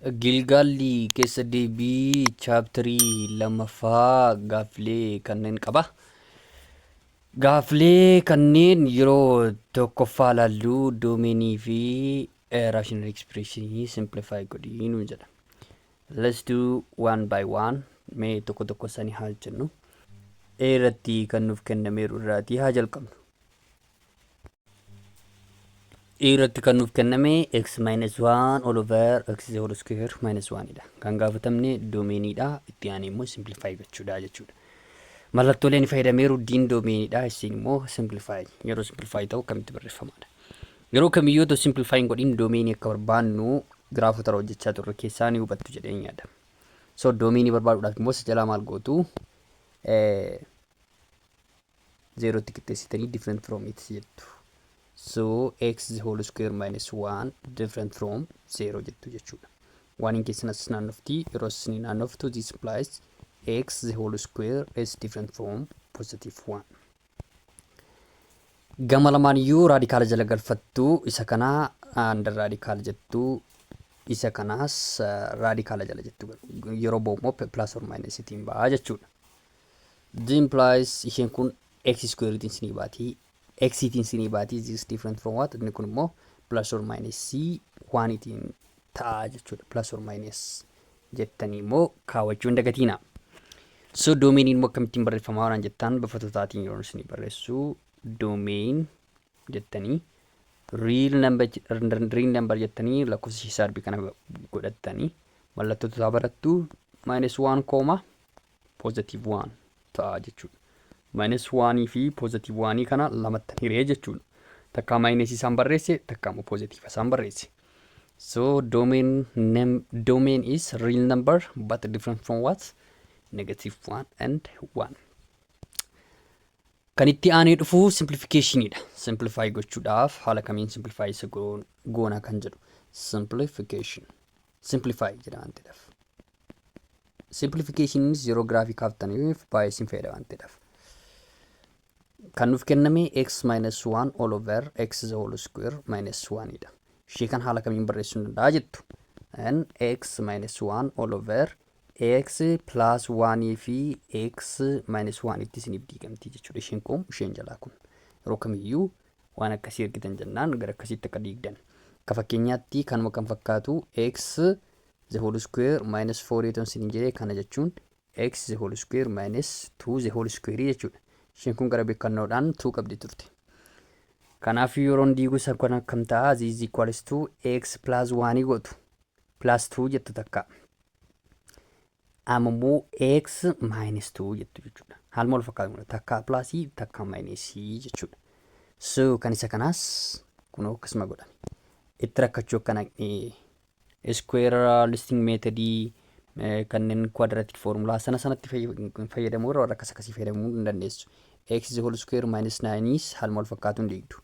Gilgaalli keessa deebii chapterii lammaffaa gaaffilee kanneen qaba. Gaaffilee kanneen yeroo tokkoffaa laallu domainii fi rational expressionii simplify godhii nuun jedha. Let's do one by one. Mee tokko tokko isaanii haa jennu. A irratti kan nuuf kennameeru irraatii haa jalqabnu. A irratti kan nuuf kenname x minus 1 all over x whole square minus 1 dha. Kan gaafatamne domainiidha. Itti aanee immoo simplify gochuudha jechuudha. Mallattooleen fayyadameeru diin domainiidha. Isin immoo simplify. Yeroo simplify ta'u akkamitti barreeffamaadha. Yeroo kamiyyuu otoo simplify hin godhin domainii akka barbaannu giraafota hojjechaa turre keessaa ni hubattu jedheen yaada. So domainii barbaaduudhaaf immoo isa jalaa maal gootu? Zeerootti qixxeessitanii different from it jettu. So x the whole square minus 1 different from 0 jettu jechuudha. Waan hin keessan as naannofti, yeroo as ni naannoftu, this implies x the whole square is different from positive 1. Gama lamaan iyyuu radical jala galfattu. Isa kana under radical jettu, isa kanaas radical jala jettu. Yeroo ba'u immoo plus or minus ittiin ba'a jechuudha. This implies isheen kun x square tiin sinii baati. X tiin sinii baati. This is different from what? Inni kun immoo plus or minus c waan ittiin ta'a jechuudha. Plus or minus jettanii immoo kaawwachuu hin dagatiina. So domainiin immoo akkamittiin barreeffamaa waan jettan, bifa totaatiin yeroo isinii barreessu, domain jettanii real number jettanii lakkoofsa sharpii kana godhattanii mallattoo totaa barattu, minus 1 comma positive 1 ta'a jechuudha. Minus 1 fi positive 1 kana lamatti hiree jechuudha. Takkaa minus isaan barreesse, takkaa immoo positive isaan barreesse. So domain is real number but different from what? Negative 1 and 1. Kan itti aanee dhufu simplificationidha. Simplify gochuudhaaf haala kamiin simplify isa goona kan jedhu. Simplification. Simplify jedha waan ta'eedhaaf. Simplificationis yeroo giraafii kaaftaniif baay'ee isin fayyada waan ta'eedhaaf. Kan nuuf kenname x minus 1 all over x the whole square minus 1 dha. Ishee kan haala kamiin barreessuu danda'a jettu. N x minus 1 all over x plus 1 fi x minus 1 itti isiniif diigamti jechuudha. Isheen kun, isheen jalaa kun, yeroo kamiyyuu waan akkasii argitan jennaan gara akkasiitti akka diigdan. Akka fakkeenyaatti kanuma kan fakkaatu x the whole square minus 4 yoon isiniin jedhee, kana jechuun x the whole square minus 2 the whole square jechuudha. Isheen kun gara beekannoodhaan 2 qabdi turte. Kanaaf yeroon diigu isa kan akkam ta'a? This is equals to x plus 1 gootu, plus 2 jettu takka. Amma immoo x minus 2 jettu jechuudha. Haaluma wal fakkaatu takka plusii, takka minusii jechuudha. So kan isa kanaas kunoo akkasuma godhame. Itti rakkachuu akkana square listing methodii, kanneen quadratic formula sana sanatti fayyadamuu irra warra akkas akkasii fayyadamuu hin dandeessu. X the whole square minus 9 haaluma wal fakkaatuun diigdu.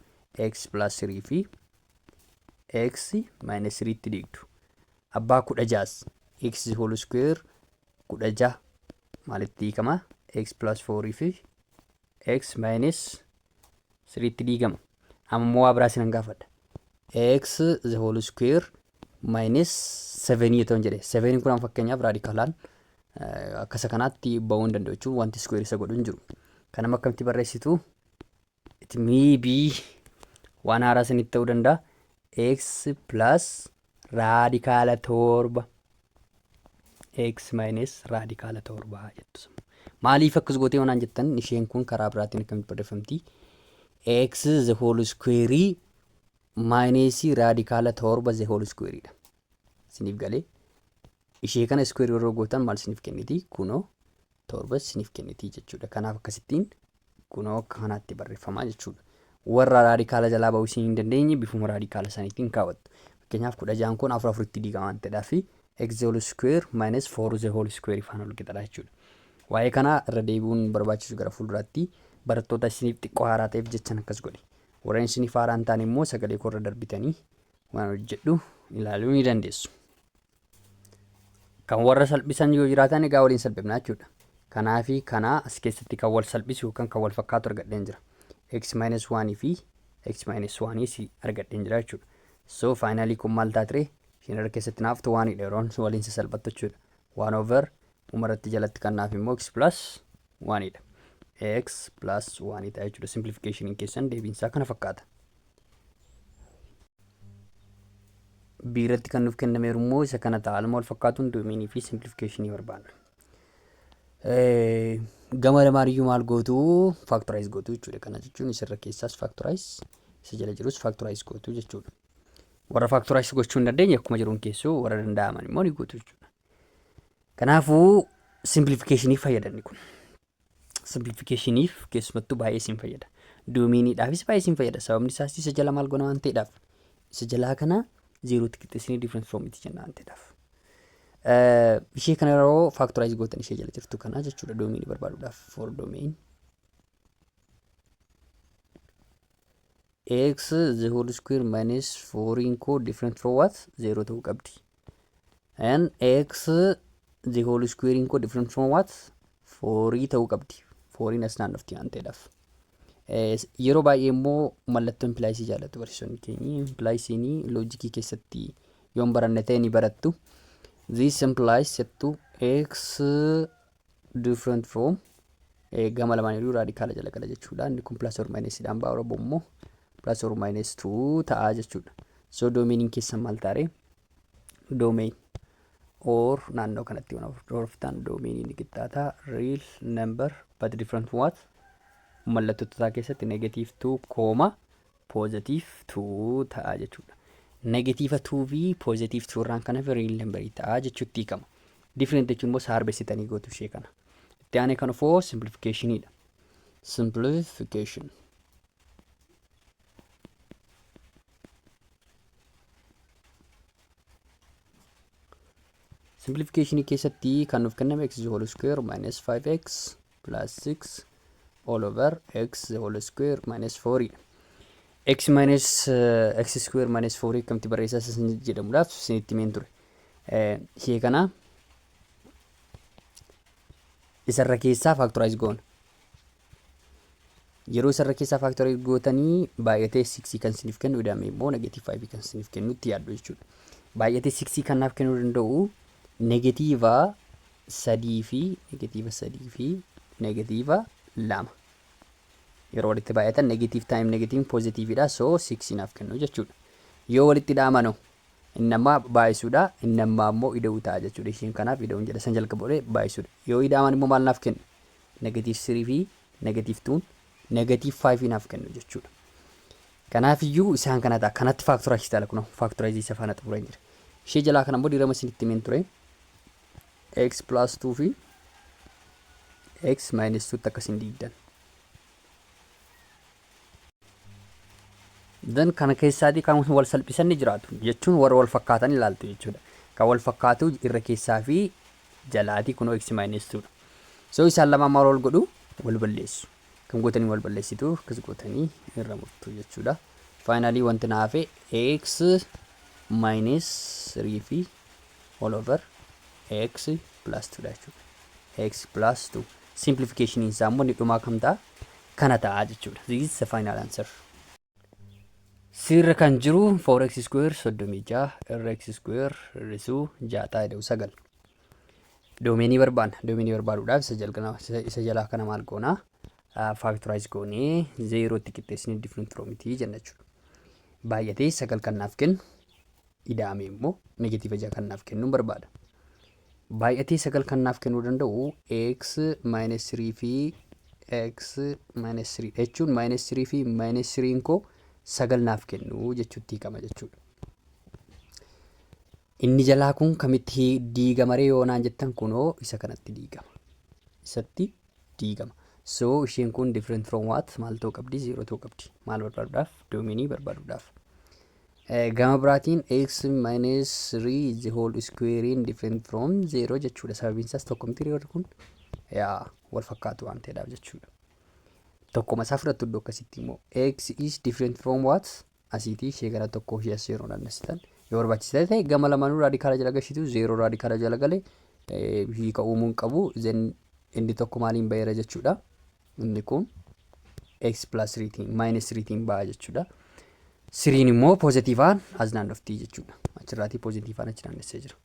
X plus 3 fi x minus 3 tti diigdu. Abbaa 16s, x the whole square 16 maalitti diigama? X plus 4 fi x minus 3 tti diigama. Amma immoo waa biraa sinan gaafadha. X the whole square minus 7 yoo ta'u jedhe, 7 kun fakkeenyaaf radicalaan akkasa kanaatti ba'uu hin danda'u jechuun wanti square isa godhu hin jiru. Kanama akkamitti barreessitu? It may be waan haaraa isinitti ta'uu danda'a. X plus radical 7 x minus radical 7 jettu. Maaliif akkas gootee waan jettan, isheen kun karaa biraatiin akkamitti barreeffamti? X the whole square minus radical 7 the whole square dha. Isiniif galee? Ishee kana square yeroo gootan maal isiniif kenniti? Kunoo 7 isiniif kenniti jechuudha. Kanaaf akkasittiin kunoo akka kanaatti barreeffamaa jechuudha. Warra radical jalaa ba'uu isin hin dandeenye bifuma radical saniitiin kaawwattu. Fakkeenyaaf 16n kun afur afuritti diigama waan ta'eedhaaf x the whole square minus 4 the whole square faana wal qixadha jechuudha. Waa'ee kanaa irra deebi'uun barbaachisu, gara fuulduraatti barattoota isiniif xiqqoo haaraa ta'eef jechan akkas godhe. Warreen isiniif haaraa hin taane immoo sagalee korra darbitanii waan hojjedhu ilaaluu ni dandeessu. Kan warra salphisan yoo jiraatan egaa waliin salphifna jechuudha. Kanaa fi kanaa as keessatti kan wal salphisu yookaan kan wal fakkaatu argadheen jira. X minus 1 fi x minus 1 si argadheen jira jechuudha. So finally kun maal taatire? Isheen irra keessatti naaf haftu onedha yeroon waliin sasalphattu jechuudha. 1 over umarratti jalatti kan naaf immoo x plus 1dha. X plus 1 ta'a jechuudha. Simplification keessan deebiinsaa kana fakkaata. B irratti kan nuuf kennameeru immoo isa kana ta'a. Haaluma wal fakkaatuun domainii fi simplificationii barbaanna. Gama lamaaniyyuu maal gootu? Factorize gootu jechuudha. Kana jechuun isarra keessaas factorize, isa jala jirus factorize gootu jechuudha. Warra factorize gochuu hin dandeenye akkuma jiruun keessoo, warra danda'aman immoo ni gootu jechuudha. Kanaafuu simplificationiif fayyadanni kun. Simplificationiif keessumattuu baay'ee isin fayyada. Domainiidhaafis baay'ee isin fayyada. Sababni isaas isa jala maal goona waan ta'eedhaaf. Isa jalaa kana zeerootti qixxeessinee different from itti jenna waan ta'eedhaaf. Ishee kana yeroo factorize gootan ishee jala jirtu kana jechuudha domainii barbaaduudhaaf, for domain x the whole square minus 4 koo different from what? 0 ta'uu qabdi. And x the whole square koo different from what? 4 ta'uu qabdi. 4 as naannofti waan ta'eedhaaf. Yeroo baay'ee immoo mallattoo impliesii jaallatu barsiisonni keenya. Impliesiin logicii keessatti yoon baranne ta'e ni barattu. This implies jettu x different from gama lamaan yeroo radicala jala gala jechuudha. Inni kun plus or minus dhaan ba'a, Oromoo immoo plus or minus 2 ta'a jechuudha. So domainiin keessan maal taare? Domain or naannoo kanatti waan hordoftan domainiin ni qixxaata real number but different what? Mallattoo isaa keessatti negative 2 comma positive 2 ta'a jechuudha. Negative 2 fi positive 2 irraan kan hafe real number ta'a jechuutti hiikama. Different jechuun immoo saarbessitanii gootu ishee kana. Itti aanee kan dhufoo simplificationidha. Simplification. Simplification keessatti kan nuuf kenname x whole square minus 5x plus 6 all over x whole square minus 4 dha. X minus x square minus 4 akkamitti barreessaa isin jedhamuudhaaf isinitti himeen ture. Ishee kana isarra keessaa factorize goona. Yeroo isarra keessaa factorize gootanii baay'atee 6 kan isiniif kennu, ida'ame immoo negative 5 kan isiniif kennutti yaaddu jechuudha. Baay'atee 6 kan naaf kennuu danda'u negative 3 fi negative 3 fi negative 2. Yeroo walitti baay'atan negative time negative positiveidha, so 6 naaf kennu jechuudha. Yoo walitti dhaamanoo inni ammaa baay'isuudha, inni ammaa immoo ida'uu ta'a jechuudha. Isheen kanaaf ida'uun jedha, san jalqaba baay'isuudha. Yoo ida'aman immoo maal naaf kennu? Negative 3 fi negative 2 negative 5 naaf kennu jechuudha. Kanaafiyyuu isaan kana ta'a. Kanatti factorize ta'a, kunoo factorize isa faana xumureen jira. Ishee jalaa kana immoo dirama isinitti himeen ture. X plus 2 fi x minus 2 akkasiin diigdan. Then kana keessaatii kan wal salphisan ni jiraatu jechuun warra wal fakkaatan ilaaltu jechuudha. Kan wal fakkaatu irra keessaa fi jalaatii kunoo x minus 2 dha. So isaan lamaan maal wal godhu? Wal balleessu. Kan gootanii wal balleessitu, akkas gootanii irra murtu jechuudha. Finally wanti na hafe x minus 3 fi all over x plus 2 dha jechuudha. X plus 2. Simplification isaa immoo inni dhumaa kam ta'a? Kana ta'a jechuudha. This is the final answer. Sirra kan jiru 4x square 36 irra x square hir'isuu 6 ida'u 9. Domainii barbaanna. Domainii barbaaduudhaaf isa jalqaba isa jalaa kana maal goona? Factorize goonee zeerootti qixxeessinee different from it jenna jechuudha. Baay'atee 9 kan naaf kennu, ida'ame immoo negative 6 kan naaf kennu barbaada. Baay'atee 9 kan naaf kennuu danda'u x minus 3 fi x minus 3 jechuun minus 3 fi minus 3 koo 9 naaf kennu jechuutti hiikama jechuudha. Inni jalaa kun kamitti diigama ree yoo naan jettan, kunoo isa kanatti diigama. Isatti diigama. So isheen kun different from what? Maal ta'uu qabdi? 0 ta'uu qabdi. Maal barbaaduudhaaf? Domainii barbaaduudhaaf. Gama biraatiin x minus 3 the whole square in different from 0 jechuudha. Sababiin isaas tokko miti warri kun yaa wal fakkaatu waan ta'eedhaaf jechuudha. Tokkoma isaa fudhattu iddoo akkasitti immoo x is different from what? Asiitii ishee gara tokkoo ishee as yeroo naannessitan, yoo barbaachisaa ta'e gama lamaanuu radicala jala gashitu, zeeroo radicala jala galee hiika uumuu hin qabu. Then inni tokko maaliin baheera jechuudha. Inni kun x plus 3 minus 3 ba'a jechuudha. Threeiin immoo positiveaan as naannoftii jechuudha. Achirraatii positiveaan achi naannessee jira.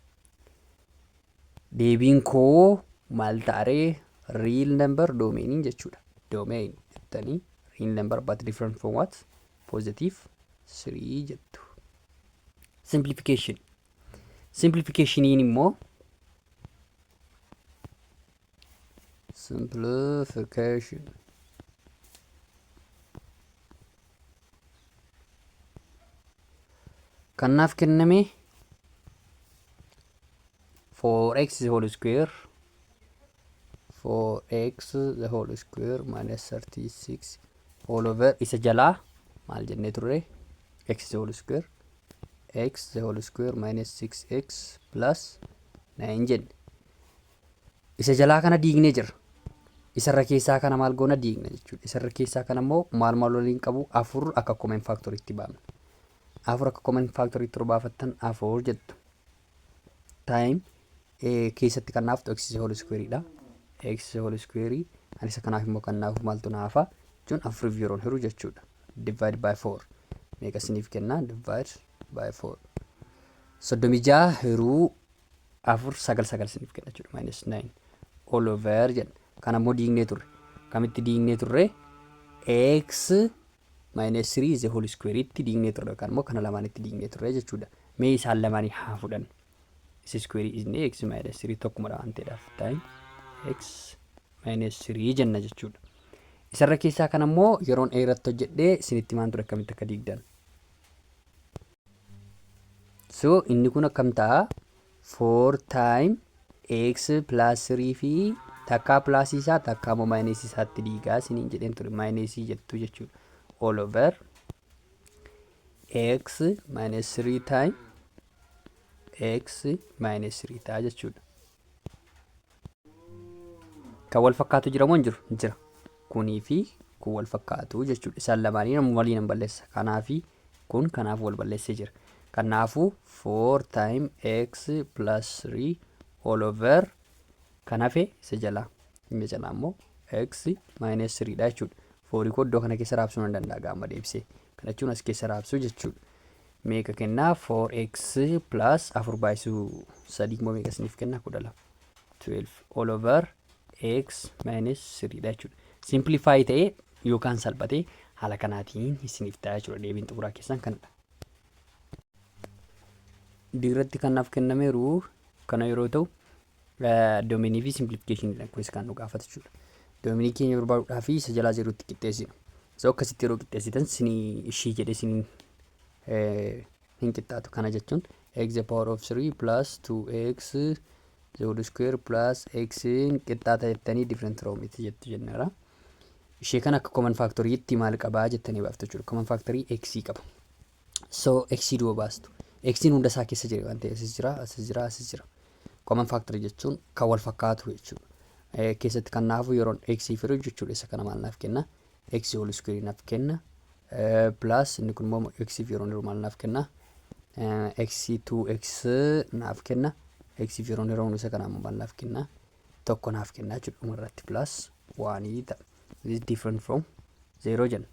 Deebiin koo maal ta'aree? Real number domainiin jechuudha. Domain jettanii real number but different from what? Positive 3 jettu. Simplification. Simplificationiin immoo, simplification, kan naaf kenname 4x the whole square, 4x the whole square minus 36 all over isa jalaa maal jennee turre? X the whole square, x the whole square minus 6x plus 9 jenne. Isa jalaa kana diignee jirra. Isarra keessaa kana maal goona? Diigna jechuudha. Isarra keessaa kana immoo maal maal waliin qabu? Afur akka common factoriitti baafna. Afur akka common factoriitti yeroo baafattan, afur jettu. Time keessatti kan naaftu x whole square dha. X whole square ani isa kanaaf immoo kan naafu maaltu naafa jechuun afuriif yeroon hiru jechuudha. Divide by 4 meeqa isiniif kenna? Divide by 4, 36 hiruu afur, sagal, sagal isiniif kenna jechuudha. Minus 9 all over jenna. Kan ammoo diignee turre. Kamitti diignee turre? X minus 3 the whole square itti diignee turre, yookaan immoo kana lamaanitti diignee turre jechuudha. Mee isaan lamaanii haa fudhannu. Isa square inni x minus 3 tokkumadha waan ta'eedhaaf, time x minus 3 jenna jechuudha. Isarra keessaa kan ammoo yeroon dheeratti hojjedhee isinitti himaan ture akkamitti akka diigdan. So inni kun akkam ta'a? 4 time x plus 3 fi takkaa plus isaa, takkaa immoo minus isaatti diigaa isiniin jedheen ture, minus jettu jechuudha. All over x minus 3 time x minus 3 ta'a jechuudha. Kan wal fakkaatu jira moo hin jiru? Jira. Kunii fi kun wal fakkaatu jechuudha. Isaan lamaanii waliin hin balleessa. Kanaafi kun kanaaf wal balleessee jira. Kanaafuu 4 time x plus 3 all over kan hafe isa jalaa. Inni jalaa immoo x minus 3 dha jechuudha. Fourii koo iddoo kana keessa raabsuu nan danda'a gaama deebisee. Kana jechuun as keessa raabsuu jechuudha. Meeqa kennaa? 4x plus 4 baay'isuu 3 immoo meeqa isiniif kenna? 12. 12 all over x minus 3 dha jechuudha. Simplify ta'ee yookaan salphatee haala kanaatiin isiniif ta'a jechuudha. Deebiin xumuraa keessan kanadha. Diirratti kan naaf kennameeru kana yeroo ta'u, domainii fi simplificationiidha kunis kan nu gaafatu jechuudha. Domainii keenya barbaaduudhaa fi isa jalaa zeerootti qixxeessina. So akkasitti yeroo qixxeessitan sinii ishii jedhee siniin hin qixxaatu. Kana jechuun x the power of 3 plus 2x the whole square plus x qixxaata jettanii different from it jettu jenneera. Ishee kana akka common factoriitti maal qabaa jettanii baaftu jechuudha. Common factorii x qaba. So x du'a baastu. X hunda isaa keessa jira waan ta'eef, asis jira, asis jira, asis jira. Common factor jechuun kan wal fakkaatu jechuudha. Keessatti kan naafu yeroon x firu jechuudha. Isa kana maal naaf kenna? X whole square naaf kenna. Plus inni kun immoo x yeroon jiru maal naaf kenna? X 2x naaf kenna. X yeroon yeroo isa kana maal naaf kenna? Tokko naaf kenna jechuudha. Dhumarratti plus one ta'a. This is different from zero jenna.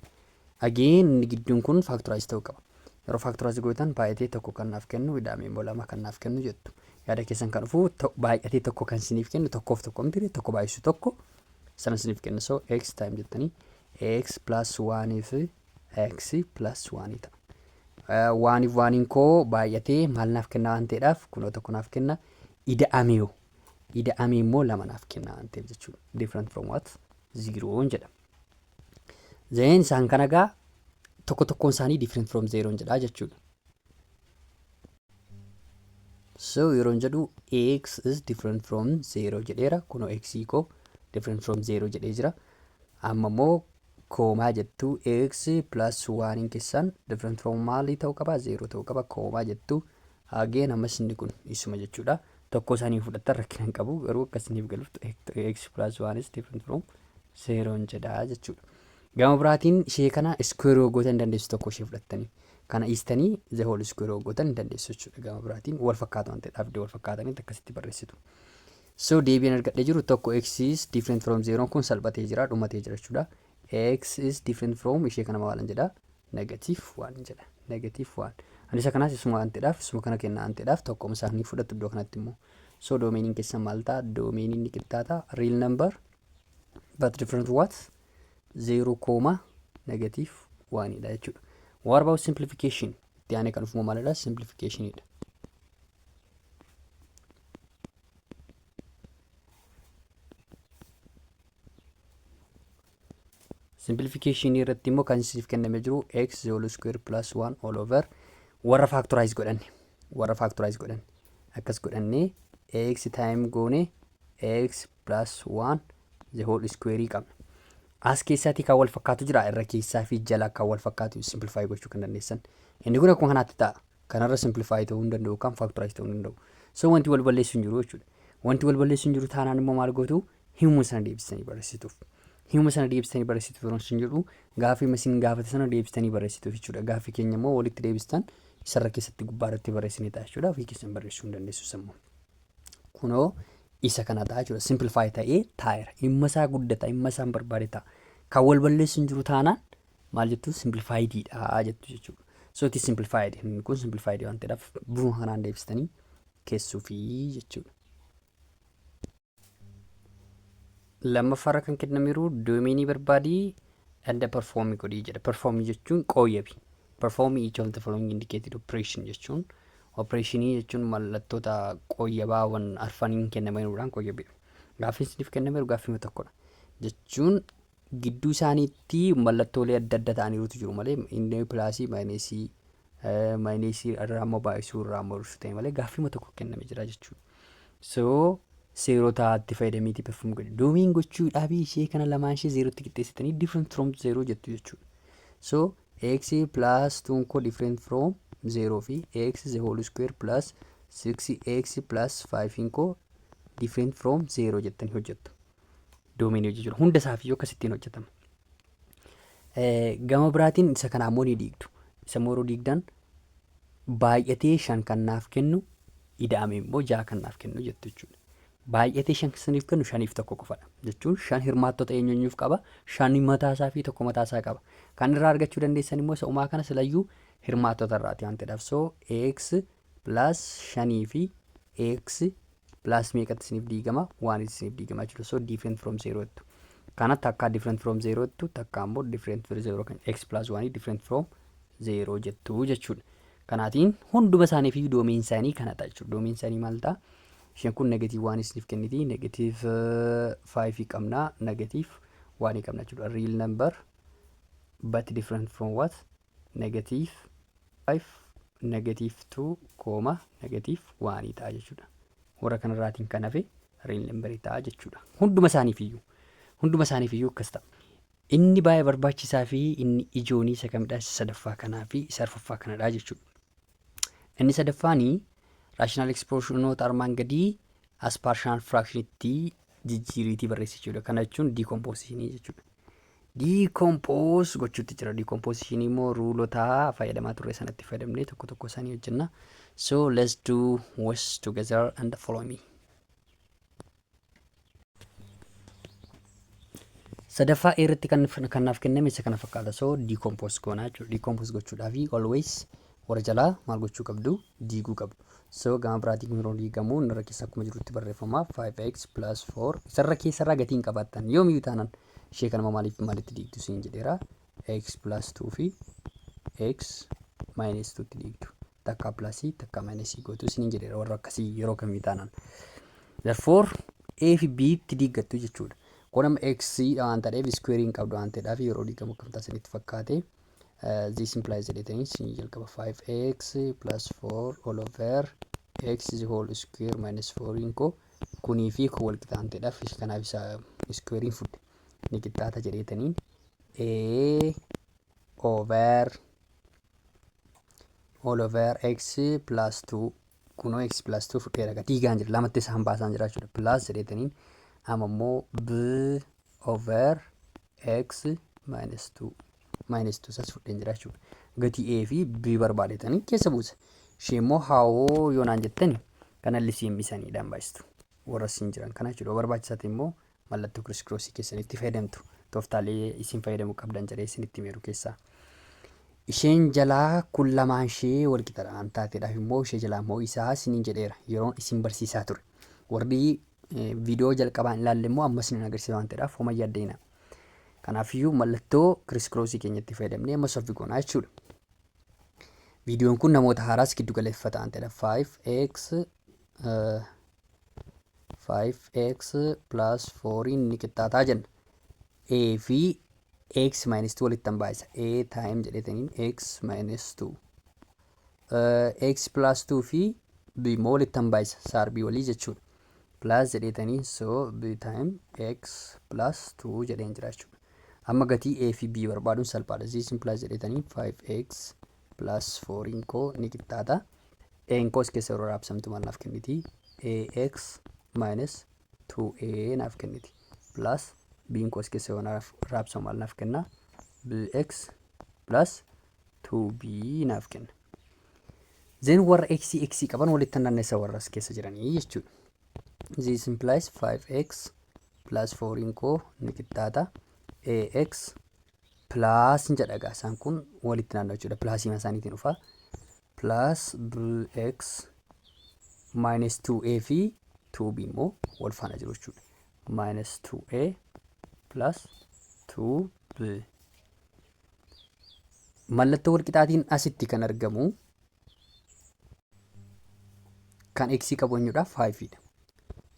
Again inni gidduun kun factorize ta'uu qaba. Yeroo factorize gootan baay'atee tokko kan naaf kennu, ida'amee immoo lama kan naaf kennu jettu. Yaada keessan kan dhufu baay'atee tokko kan isiniif kennu tokkoof tokko miti, tokko baay'isu tokko sana isiniif kennu. So x time jettanii x plus 1 fi x plus 1 ta'a. Oneiif oneiin koo baay'atee maal naaf kenna waan ta'eedhaaf, kunoo tokko naaf kenna. Ida'amee yoo ida'amee immoo lama naaf kenna waan ta'eef jechuudha. Different from what? Zeroon jedha. Then isaan kana gaa tokko tokkoon isaanii different from zeroon jedha jechuudha. So yeroon jedhu x is different from zero jedheera. Kunoo x koo different from zero jedhee jira. Amma immoo comma jettu, x plus 1 keessan different from maalii ta'uu qaba? Zero ta'uu qaba. Comma jettu. Again ammas inni kun isuma jechuudha. Tokko isaanii fudhattan rakkina hin qabu, garuu akka isiniif galuuf x plus 1 is different from zeroon jedha jechuudha. Gama biraatiin ishee kana square gootan hin dandeessu, tokko ishee fudhattanii. Kana dhiistanii the whole square gootan hin dandeessu jechuudha. Gama biraatiin wal fakkaatu waan ta'eef, wal fakkaatanii akkasitti barreessitu. So deebiin argadhee jiru tokko x is different from zero kun salphatee jira, dhumatee jira jechuudha. X is different from ishee kana maalan jedha? Negative 1 jedha. Negative 1. Ani isa kanaas isuma anteedhaaf isuma kana kenna anteedhaaf tokkoma isaanii fudhattu iddoo kanatti immoo. So domainiin keessan maal ta'a? Domainiin ni qixxaata real number but different what? 0 comma negative 1 dha jechuudha. What about simplification? Itti aanee kan dhufu maalidha? Simplificationidha. Simplification irratti immoo kan isiniif kennamee jiru x whole square plus 1 all over warra factorize godhanne, warra factorize godhanne akkas godhannee x time goone x plus 1 the whole square qabna. As keessaatii kan wal fakkaatu jira, irra keessaa fi jala kan wal fakkaatu simplify gochuu kan dandeessan. Inni kun akkuma kanaatti ta'a. Kanarra simplify ta'uu hin danda'u, kan factorize ta'uu hin danda'u. So wanti wal balleessu hin jiru jechuudha. Wanti wal balleessu hin jiru taanaan immoo maal gootu? Himuma sana deebistanii barreessituuf. Himuma sana deebistanii barreessituuf yeroo isin jedhu, gaaffii isin gaafate sana deebistanii barreessituuf jechuudha. Gaaffii keenya immoo walitti deebistan isarra keessatti gubbaa irratti barreessinee ta'a jechuudha. Ofii keessan barreessuu hin dandeessu sammuu. Kunoo isa kana ta'a jechuudha. Simplify ta'ee taa'eera. Dhimma isaa guddata, dhimma isaan barbaade ta'a. Kan wal balleessu hin jiru taanaan maal jettu? Simplifiedidha jettu jechuudha. So it is simplified. Inni kun simplified waan ta'eedhaaf bifuma kanaan deebistanii keessuufii jechuudha. Lammaffaarra kan kennameeru domainii barbaadii and perform godhii jedha. Perform jechuun qooyyabi. Perform each of the following indicated operation jechuun, operationii jechuun mallattoota qooyyabaawwan arfaniin kennamaniiruudhaan qooyyabidha. Gaaffiin isiniif kennameeru gaaffii tokkodha. Jechuun gidduu isaaniitti mallattoolee adda adda ta'aniirutu jiru malee, inni plusii, minusii, minusii irraa immoo baay'isuu, irraa immoo hir'isuu ta'e malee gaaffii tokko kenname jira jechuudha. So seerota itti fayyadamiitii perform godhe. Domain gochuudhaaf ishee kana lamaan ishee zeerootti qixxeessitanii different from zero jettu jechuudha. So x plus 2 koo different from 0 fi x the whole square plus 6x plus 5 koo different from 0 jettanii hojjettu. Domainii jechuudha. Hunda isaafiyyuu akkasittiin hojjetama. Gama biraatiin isa kana ammoo ni diigdu. Isa immoo yeroo diigdan baay'atee shan kan naaf kennu, ida'ame immoo ja'a kan naaf kennu jettu jechuudha. Baay'atee shan saniif kennu shaniif tokko qofadha. Jechuun shan hirmaattota eenyuuf qaba? Shan mataasaa fi tokko mataasaa qaba. Kan irraa argachuu dandeessan immoo isa umaa kana silayyuu hirmaattota irraati waan ta'eedhaaf. So x plus shanii fi x plus meeqatti isiniif diigama? Waan isiniif diigama jechuudha. So different from zero jettu. Kana takkaa different from zero jettu, takka immoo different from zero kan x plus one different from zero jettu jechuudha. Kanaatiin hunduma isaaniif iyyuu domain isaanii kana ta'a jechuudha. Domain isaanii maal ta'a? Isheen kun negative one isiniif kenniti. Negative five qabna. Negative one qabna jechuudha. Real number but different from what? Negative five, negative two comma negative one ta'a jechuudha. Warra kanarraatiin kan hafe real number ta'a jechuudha. Hunduma isaaniif iyyuu. Hunduma isaaniif iyyuu akkas ta'a. Inni baay'ee barbaachisaa fi inni ijoonii isa kamidha? Isa sadaffaa kanaa fi isa arfaffaa kanadha jechuudha. Inni sadaffaanii rational expressionoota armaan gadii as partial fractionitti jijjiiriitii barreessi jechuudha. Kana jechuun decompositionii jechuudha. Decompose gochuutti jira. Decompositionii immoo ruleota fayyadamaa turre sanatti fayyadamnee tokko tokko isaanii hojjenna. So let's do this together and follow me. Sadaffaa irratti kan naaf kenname isa kana fakkaata. So decompose goona jechuudha. Decompose gochuudhaaf always warra jalaa maal gochuu qabdu? Diiguu qabdu. So gama biraatiin yeroo diigamu irra keessa akkuma jirutti barreeffama 5x plus 4 isarra keessarraa gatiin qabaattan yoomiyyuu taanaan ishee kanama maaliif maalitti diigdu siin jedheera. X plus 2 fi x minus 2 tti diigdu. Takka plusii, takka minusii gootu siin jedheera warra akkasii yeroo kamii taanaan. Therefore a fi b tti diiggattu jechuudha. Kun amma x waan ta'eef square hin qabdu waan ta'eedhaaf yeroo diigamu akkam taasisanitti fakkaate. This implies jedhetanii sin jalqaba 5x plus 4 all over x is whole square minus 4 koo kunii fi kun wal qixa waan ta'eedhaaf kanaaf isa square fudhe ni qixxaata jedhetaniin a over all over x plus 2, kunoo x plus 2 fudheera, diigaan jira, lamatti isaan baasaan jira jechuudha. Plus jedhetaniin amma immoo b over x minus 2, minus 2 isas fudheen jira jechuudha. Gatii a fi b barbaadetanii keessa buusa. Ishee immoo haawoo yoo naan jettani kana LCM isaaniidhaan baay'istu. Warra siin jiran kana jechuudha. Barbaachisaa ta'e immoo mallattoo criss crossii keessanitti fayyadamtu. Tooftaalee isin fayyadamuu qabdan jedhee isinitti himeeru keessaa. Isheen jalaa kun lamaan ishee wal qixadha waan taateedhaaf immoo ishee jalaa immoo isaa isiniin jedheera yeroon isin barsiisaa ture. Warri viidiyoo jalqabaan ilaalle immoo ammas isin agarsiisa waan ta'eedhaaf homa yaaddeenaa. Kanaafiyyuu mallattoo criss crossii keenyatti fayyadamnee amma solve goonaa jechuudha. Viidiyoon kun namoota haaraas giddu galeeffata waan ta'eedhaaf 5x 5x plus 4 ni qixxaataa jenna. A fi x minus 2 walitti han baay'isa. A time jedheetaniin x minus 2. X plus 2 fi b immoo walitti han baay'isa. Saarbii walii jechuudha. Plus jedheetaniin, so b time x plus 2 jedheen jira jechuudha. Amma gatii a fi b barbaaduun salphaadha. This plus jedheetaniin 5x plus 4 koo ni qixxaata. A koo as keessa yeroo raabsamtu maal naaf kenniti? Ax minus 2a naaf kenniti. Plus b koo as keessa yeroo naaf raabsamu maal naaf kenna? Bx plus 2b naaf kenna. Then warra x x qaban walitti naannessa warra as keessa jiranii jechuudha. This implies 5x plus 4 koo ni qixxaata. Ax plus jedha egaa, isaan kun walitti naanna'u jechuudha. Plusii isaaniitiin dhufa. Plus bx minus 2a fi 2b immoo wal faana jiru jechuudha. Minus 2a plus 2b. Mallattoo walqixaatiin asitti kan argamu kan x qabu eenyudha? 5 dha.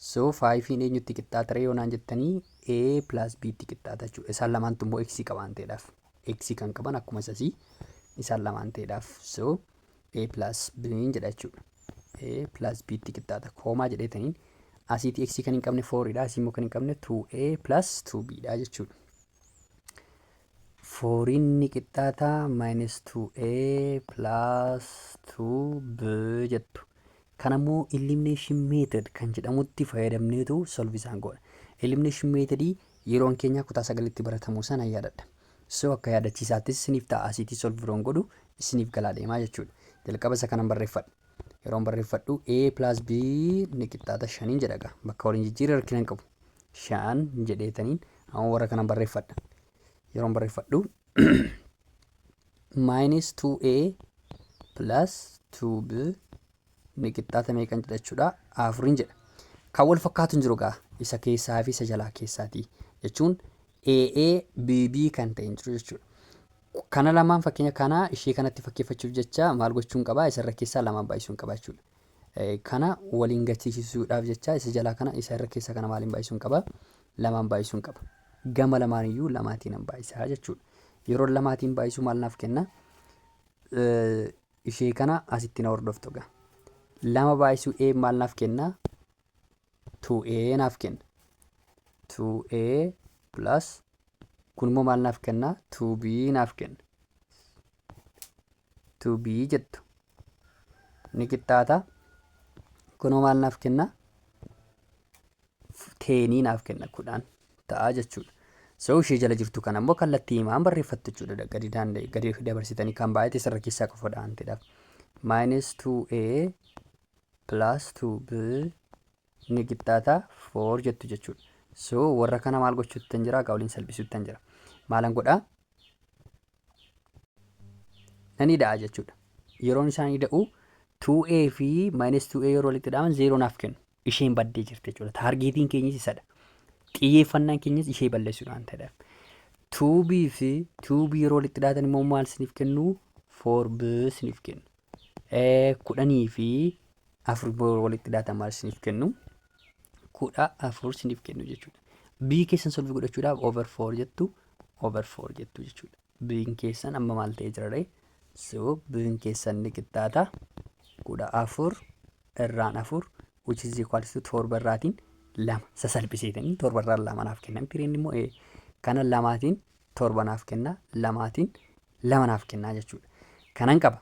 So 5 eenyutti qixxaata ree yoo naan jettanii, a plus b tti qixxaata jechuudha. Isaan lamaantu immoo x qaban ta'eedhaaf. X kan qaban akkuma isasii isaan lamaan ta'eedhaaf. So a plus b jedha jechuudha. A plus b tti qixxaata. Comma jedheetaniin asiitii x kan hin qabne 4 dha. Asii immoo kan hin qabne 2a plus 2b dha jechuudha. Fouriin ni qixxaata minus 2a plus 2b jettu. Kanammoo elimination method kan jedhamutti fayyadamneetu solve isaan godha. Elimination methodii yeroon keenya kutaa 9tti baratamuu sana yaadadha. So akka yaadachiisaattis isiniif ta'a, asiitii solve yeroon godhu isiniif galaa deemaa jechuudha. Jalqaba isa kanan barreeffadha. Yeroon barreeffadhu a plus b ni qixxaata shaniin jedha gaa. Bakka waliin jijjiirra rakkina hin qabu. 5 jedheetaniin amma warra kanan barreeffadha. Yeroon barreeffadhu minus 2a plus 2b ni qixxaata meeqan jedha jechuudha? Afuriin jedha. Kan wal fakkaatu hin jiru gaa isa keessaa fi isa jalaa keessaati jechuun AA BB kan ta'e hin jiru jechuudha. Kana lamaan fakkeenya kana ishee kanatti fakkeeffachuuf jecha maal gochuun qabaa? Isa irra keessaa lamaan baay'isuun qabaa jechuudha. Kana waliin gachiisisuudhaaf jecha isa jalaa kana isa irra keessaa kana maaliin baay'isuun qabaa? Lamaan baay'isuun qaba. Gama lamaan iyyuu lamaatiin an baay'isaa jechuudha. Yeroo lamaatiin baay'isuu maal naaf kenna? Ishee kana asitti na hordoftu gaa. Lama baay'isuu A maal naaf kenna? 2A naaf kenna. 2A plus kun immoo maal naaf kenna? 2B naaf kenna. 2B jettu. Ni qixxaata. Kunoo maal naaf kenna? 10 naaf kenna, 10 ta'a jechuudha. So ishee jala jirtu kana immoo kallattii himaan barreeffattu jechuudha. Gadi daanda'e gadi dabarsitanii kan baay'ate sirra keessaa qofa dhaanteedhaaf. Minus 2A plus 2B ni qixxaata 4 jettu jechuudha. So warra kana maal gochuutti jira? Egaa waliin salphisuutti jira. Maalan godhaa? Nan ida'a jechuudha. Yeroon isaan ida'u 2A fi minus 2A yeroo walitti ida'aman 0 naaf kennu. Isheen baddee jirti jechuudha. Targetiin keenyis isadha. Xiyyeeffannaan keenyas ishee balleessuudhaan ta'edha. 2B fi 2B yeroo walitti ida'atan immoo maal isiniif kennu? 4B isiniif kennu. 10 fi 4 yeroo walitti ida'atan maal isiniif kennu? 14 isiniif kennu jechuudha. B keessan solve godhachuudhaaf over 4 jettu, over 4 jettu jechuudha. B'n keessan amma maal ta'ee jira ree? So B'n keessan ni qixxaata 14 irraan 4, which is equal to 7 irraatiin 2 sasalphiseetanii 7 irraan 2 naaf kenna. Tireen immoo kana lamaatiin 7 naaf kenna, lamaatiin 2 naaf kenna jechuudha. Kanan qaba.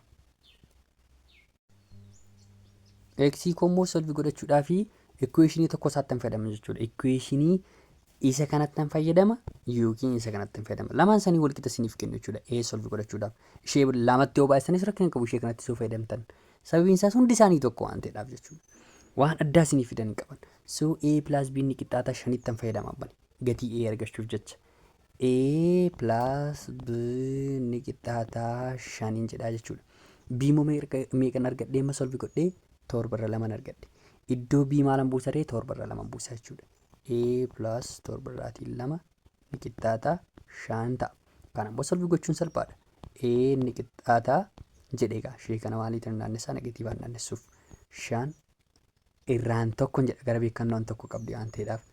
X koo immoo solve godhachuudhaa fi equationii tokko isaatti fayyadama jechuudha. Equationii isa kanatti fayyadama yookiin isa kanatti fayyadama. Lamaan isaanii wal qixa isiniif kennu jechuudha. A solve godhachuudhaaf. Ishee lamatti yoo baay'isanis rakkina qabu ishee kanatti soo fayyadamtan. Sababiin isaas hundi isaanii tokko waan ta'eedhaaf jechuudha. Waan addaa isiniif fidan hin qaban. So A plus B ni qixxaata shanitti fayyadama abbani. Gatii A argachuuf jecha. A plus B ni qixxaataa shaniin jedhaa jechuudha. B immoo meeqan argadhee amma solve godhee torba irra laman argadhe. Iddoo B maalan buusa ree torba irra laman buusa jechuudha. A plus torba irraatiin lama ni qixxaataa shan ta'a. Kana immoo solve gochuun salphaadha. A ni qixxaataa jedhee egaa ishee kana maaliitiin naannessaa negatiivaan naannessuuf shan irraan tokkon jedha gara beekannoon tokko qabdi waan ta'eedhaaf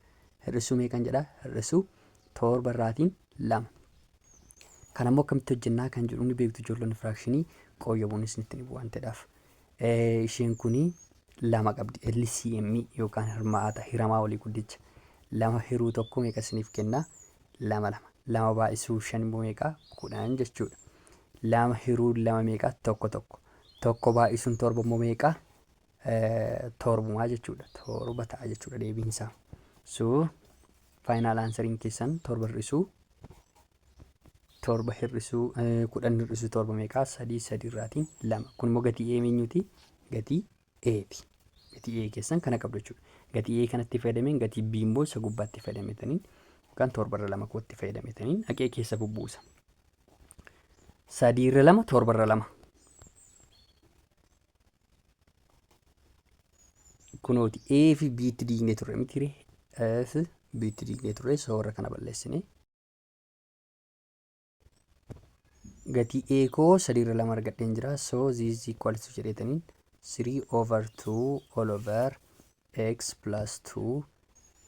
hir'isuu meeqan jedha hir'isuu torba irraatiin lama. Kana immoo akkamitti hojjennaa kan jedhu ni beektu ijoollonni firaakshinii qooyyabuun isinitti ni bu'u waan ta'eedhaaf. Isheen kuni lama qabdi LCM yookaan hirmaata hiramaa walii guddicha lama hiruu tokko meeqa isiniif kenna lama lama lama baay'isuu shan immoo meeqa kudhan jechuudha. Lama hiruu lama meeqa tokko tokko tokko baay'isuun torba immoo meeqa torbumaa jechuudha. Torba ta'a jechuudha deebiin isaa. So final answeriin keessan torba hir'isuu torba hir'isuu kudhan hir'isuu torba meeqaa sadii sadii irraatiin lama. Kun immoo gatii A eenyuti? Gatii A'ti. Gatii A keessan kana qabdu jechuudha. Gatii A kanatti fayyadameen gatii B immoo isa gubbaatti fayyadametaniin yookaan torba irra lama kootti fayyadametaniin dhaqee keessa bubbuusa. Sadii irra lama torba irra lama. Kunooti A fi B tti diignee turre miti ree? A fi B tti diignee turre soorra kana balleessine. Gatii A koo sadii irra lama argadheen jira. So this is equal to jedheetaniin 3 over 2 all over x plus 2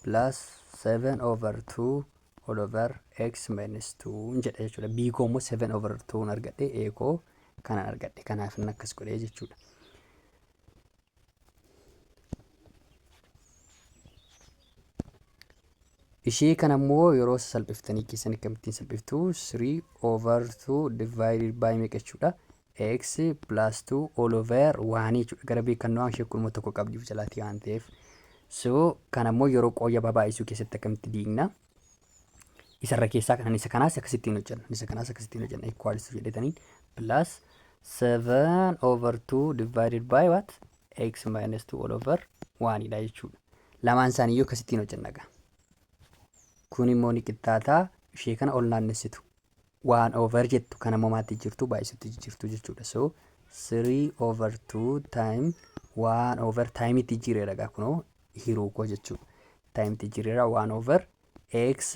plus 7 over 2 all over x minus 2 jedha jechuudha. B koo immoo 7 over 2 argadhe A koo kanan argadhe kanaaf inni akkas godhee jechuudha. Ishee kana immoo yeroo salphiftanii keessan akkamittiin salphiftu 3 over 2 divided by meeqa jechuudha x plus 2 all over 1 jechuudha. Gara beekannoo ishee kunuma tokko qabdiif jalaatti waan ta'eef. So kana immoo yeroo qooyya baay'isuu keessatti akkamitti diigna? Isarra keessaa kanan isa kanaas akkasittiin hojjenna. Isa kanaas akkasittiin hojjenna. Equals to jedhetaniin plus 7 over 2 divided by what? X minus 2 all over 1 dha jechuudha. Lamaan isaanii iyyuu akkasittiin hojjenna egaa. Kun immoo ni qixxaataa ishee kana ol naannessitu. 1 over jettu kana immoo maatti jirtu baay'isutti jijjiirtu jechuudha. So 3 over 2 time 1 over time itti jijjiireera egaa kunoo hiruu koo jechuudha. Time itti jijjiireera 1 over x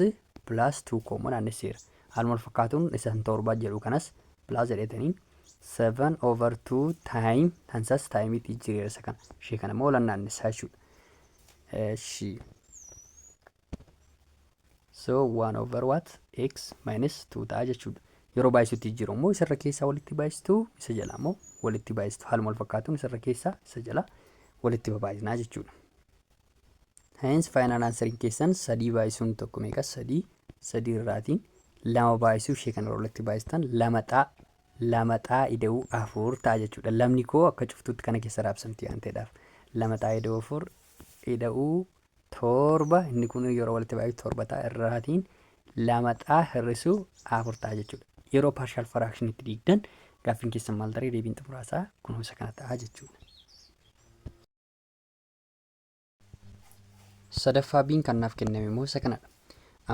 plus 2 koo immoo naannesseera. Haaluma wal fakkaatuun isa torba jedhu kanas plus jedheetaniin 7 over 2 time tansas time itti jijjiireera isa kana. Ishee kana immoo ol naannessaa jechuudha. Eshi. So 1 over what? X minus 2 ta'a jechuudha. Yeroo baay'isutti jijjiiru immoo isarra keessaa walitti baay'istu isa jala immoo walitti baay'istu. Haaluma wal fakkaatuun isarra keessaa isa jala walitti babaayisnaa jechuudha. Hence final answeriin keessan sadii baay'isuun tokko meeqa sadii sadii irraatiin lama baay'isuu ishee kana walitti baay'istan lama xaa lama xaa ida'uu afur ta'a jechuudha. Lamni koo akka cuftuutti kana keessa raabsamti waan ta'eedhaaf lama xaa ida'uu afur ida'uu torba inni kun yeroo walitti baay'atu torba ta'a irraatiin lama xaa hir'isuu afur ta'a jechuudha. Yeroo partial fraction itti diigdan gaaffiin keessan maal taree deebiin xumuraasaa kunuunsa kana ta'a jechuudha. Sadaffaa biin kan naaf kenname immoo isa kanadha.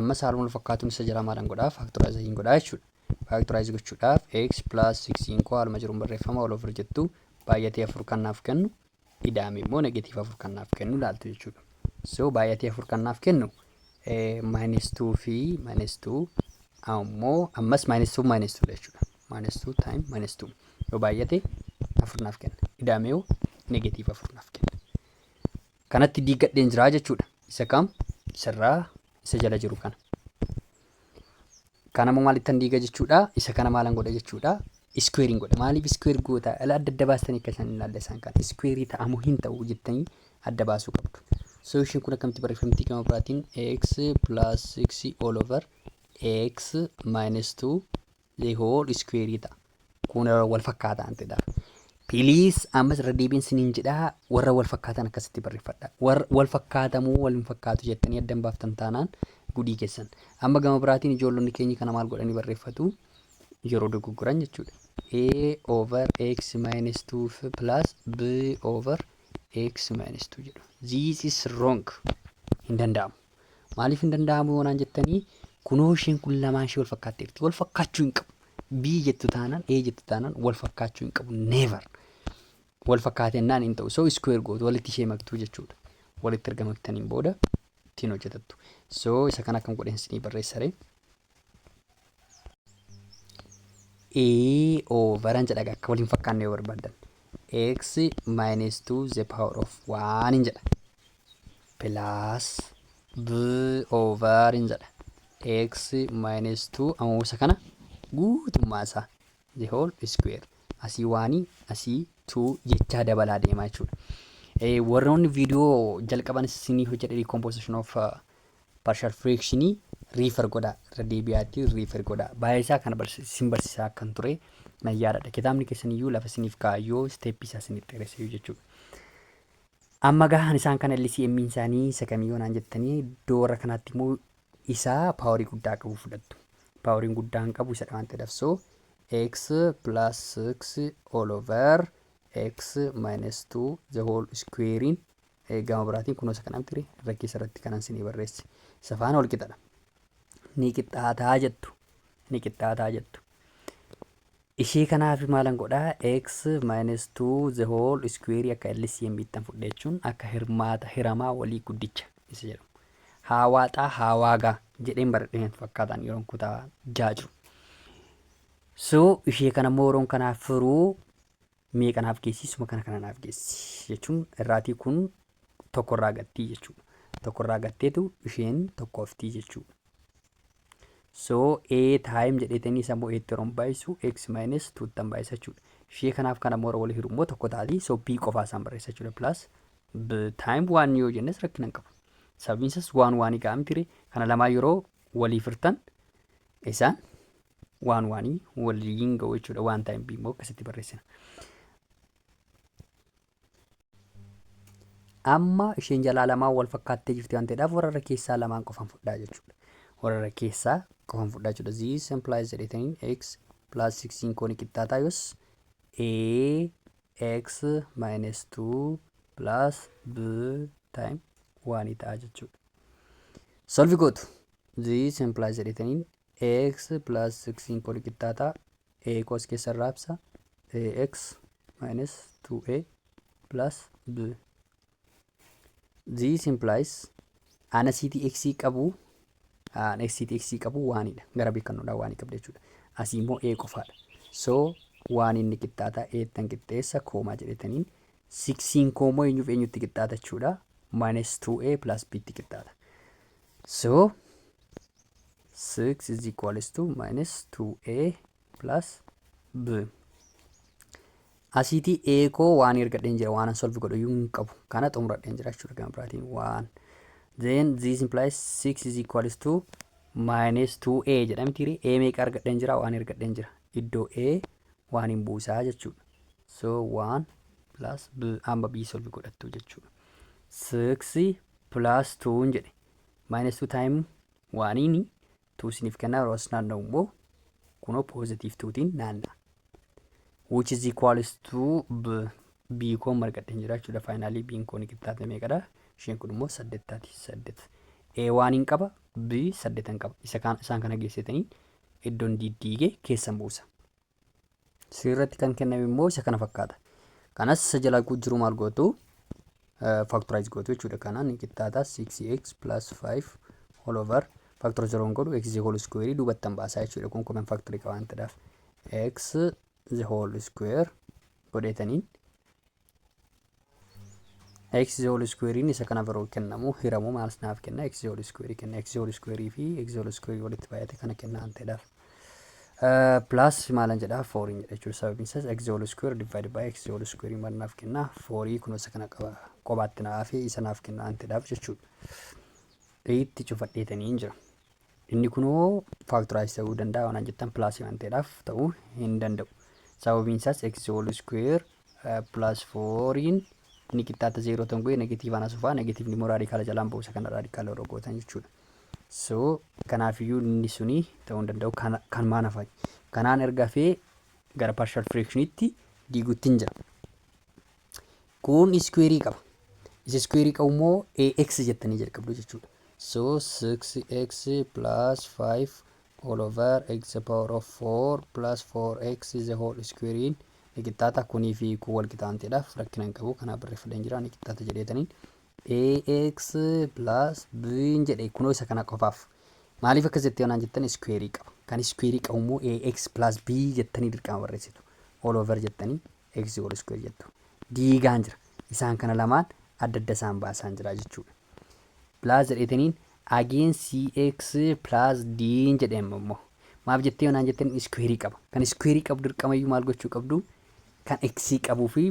Ammas haaluma wal fakkaatuun isa jalaa maalan godhaa factorize godhaa jechuudha. Factorize gochuudhaaf x plus 6 koo haaluma jiruun barreeffama all over jettu baay'atee afur kan naaf kennu ida'ame immoo negative afur kan naaf kennu ilaaltu jechuudha. So baay'atee afur kan naaf kennu minus 2 fi minus 2 ammoo ammas minus 2 minus 2 jechuudha. Minus 2 time minus 2 yoo baay'ate afur naaf kenna. Ida'ame yoo negative afur naaf kenna. Kanatti diigadheen jiraa jechuudha. Isa kam? Isarraa isa jala jiru kana. Kana immoo maalittan diiga jechuudha? Isa kana maalan godha jechuudha? Iskuweeriin godha. Maaliif iskuweer goota? Ala adda adda baastanii akka isaan ilaalle isaan kana. Iskuweerii ta'amu hin ta'u jettanii adda baasuu qabdu. So isheen kun akkamitti barreeffamti gama biraatiin x plus 6 all over x minus 2 the whole square ta'a. Kun wal fakkaataa waan ta'eedhaaf. Please ammas irra deebiin siniin jedhaa warra wal fakkaatan akkasitti barreeffadha. Warra wal fakkaatamuu wal hin fakkaatu jettanii addan baaftan taanaan gudii keessan. Amma gama biraatiin ijoollonni keenya kana maal godhanii barreeffatu yeroo dogoggoran jechuudha. A over x minus 2 plus B over x minus 2 jedhu. This is wrong. Hin danda'amu. Maaliif hin danda'amu yoo naan jettanii Kunoo isheen kun lamaan ishee wal fakkaatteerti. Wal fakkaachuu hin qabu. B jettu taanaan, A jettu taanaan wal fakkaachuu hin qabu. Never. Wal fakkaatennaan hin ta'u. So square gootu, walitti ishee maktuu jechuudha. Walitti erga maktaniin booda ittiin hojjetattu. So isa kana akkam godheen isinii barreessaree? A over an jedha akka wal hin fakkaanne yoo barbaaddan. X minus 2 the power of 1 hin jedha. Plus B over hin jedha. X minus 2 ammoo isa kana guutummaa isaa the whole square. Asii waanii asii 2 jechaa dabalaa deemaa jechuudha. Warroonni viidiyoo jalqaban isinii hojjedhe decomposition of partial fraction refer godhaa, irra deebi'aatii refer godhaa. Baay'ee isaa kana isin barsiisaa akkan ture nan yaadadha. Kitaabni keessan iyyuu lafa isiniif kaayyoo step isaa isiniif dheeressa jechuudha. Amma gahaan isaan kana LCM isaanii isa kamii yoo naan jettanii, iddoo warra kanaatti immoo isaa paawarii guddaa qabu fudhattu. Paawariin guddaan qabu isa waan ta'eedhaaf, so x plus 6 all over x minus 2 the whole squarein gama biraatiin kunoo isa kanaan ture irra keessa irratti kanan isinii barreesse. Isa faana wal qixadha. Ni qixxaataa jettu. Ni qixxaataa jettu. Ishee kanaaf maalan godhaa? X minus 2 the whole square akka LCM ittan fudhe jechuun akka hirmaata hiramaa walii guddicha isa jedhamu. Haawaaxaa haawaagaa jedheen baradheen fakkaataan yeroon kutaa 6 jiru. So ishee kana immoo yeroon kanaaf firuu meeqa naaf geessi? Suma kana kana naaf geessi jechuun irraatii kun tokkorraa gattii jechuudha. Tokkorraa gatteetu isheen tokkooftii jechuudha. So a time jedheetanii isa immoo eetti yeroon baay'isu x minus 2 ttan baay'isa jechuudha. Ishee kanaaf kana immoo walii hiru immoo tokko taati. So b qofaa isaan barreessa jechuudha. Plus b time waan yoo jennes rakkina hin qabu. Sababiin isaas waan waanii ga'a miti, kana lamaa yeroo walii firtan isaan waan waanii waliin ga'u jechuudha. Waan time b immoo akkasitti barreessina. Amma isheen jalaa lamaan wal fakkaattee jirti waan ta'eedhaaf warra irra keessaa lamaan qofan fudhaa jechuudha. Warra irra keessaa qofan fudhaa jechuudha. This implies jedheetaniin x plus 16 kooni qixxaataa yoos a x minus 2 plus b time 1 ta'a jechuudha. Solve gootu. This implies jedheetaniin x plus 16 kooni qixxaataa a koos keessa raabsa ax minus 2a plus b. This implies ana asiitii x qabu, ana asiitii x qabu waanidha. Gara beekannoodhaan waanii qabda jechuudha. Asii immoo a qofaadha. So waan inni qixxaataa a tan qixxeessa comma jedhetaniin 16 koomoo eenyuuf eenyutti qixxaata jechuudha? Minus 2a plus b tti qixxaata. So 6 is equals to minus 2a plus b. Asiitii a koo waan ergadheen jira, waan an solve godhu iyyuu hin qabu. Kana xumuradheen jira jechuudha gama biraatiin waan. Then this implies 6 is equals to minus 2a jedhamti. A meeqa argadheen jira? Waan ergadheen jira. Iddoo a waan hin buusaa jechuudha. So 1 plus b, amma b solve godhattu jechuudha. 6 plus 2 jedhe, minus 2 time waaniini 2 isiniif kennaa, yeroo as naanna'u immoo kunoo positive 2tiin naanna'a. Which is equals to b. B koon margadheen jira jechuudha. Finally b koon qixxaate meeqadha? Isheen kun immoo saddeettaati. Saddeet. A waan hin qaba, b saddeetan qaba. Isa kaan isaan kana geessitanii iddoon diddiigee keessan buusa. Sirratti kan kenname immoo isa kana fakkaata. Kanas isa jala jiru maal gootu? Factorize gootu jechuudha. Kanaan ni qixxaata 6x plus 5 all over, factorize yeroo godhu x whole square duubattan baasaa jechuudha. Kun common factory qaba waan ta'eef x the whole square godheetaniin x the whole square isa kana biroo kennamu hiramu maal naaf kenna? X the whole square kenna. X the whole square fi x the whole square walitti baay'ate kana kenna waan ta'eedhaaf. Plus maalan jedhaa? Fouriin jedha jechuudha. Sababiin isaas x the whole square divided by x the whole square maal naaf kenna? Fourii kun isa kana qaba qobaatti naaf isa naaf kenna waan ta'eedhaaf jechuudha. Itti cufadheetanii jira. Inni kunoo factorize ta'uu danda'a waan jettan, plusii waan ta'eedhaaf ta'uu hin danda'u. Sababiin isaas x the whole square plus fouriin inni qixxaata zeeroo ta'an godhe negatiivaan asufaa, negatiivni immoo raadikaala jalaan ba'u, isa kana raadikaala yeroo gootan jechuudha. So kanaafiyyuu inni suni ta'uu hin danda'u, kan maan hafa. Kanaan erga fee gara partial fractionitti diiguutti hin jira. Kun squareii qaba. Isa squareii qabu immoo ax jettanii jalqabdu jechuudha. So 6x plus 5 all over x the power of 4 plus 4x is the whole square ni qixxaata. Kunii fi kun wal qixaanteedhaaf rakkina hin qabu. Kanaaf barreeffadheen jira, ni qixxaata jedheetaniin ax plus b jedhe. Kunoo isa kana qofaaf. Maaliif akkas jettee yoonaan jettan, square qaba. Kan square qabu immoo ax plus b jettanii dirqama barreessitu. All over jettanii x whole square jettu. Diigaan jira. Isaan kana lamaan adda adda isaan baasaan jira jechuudha. Plus jedheetaniin again cx plus d jedheen immoo. Maaf jettee yoonaan jettan, square qaba. Kan square qabu dirqamayyuu maal gochuu qabdu? Kan x qabuu fi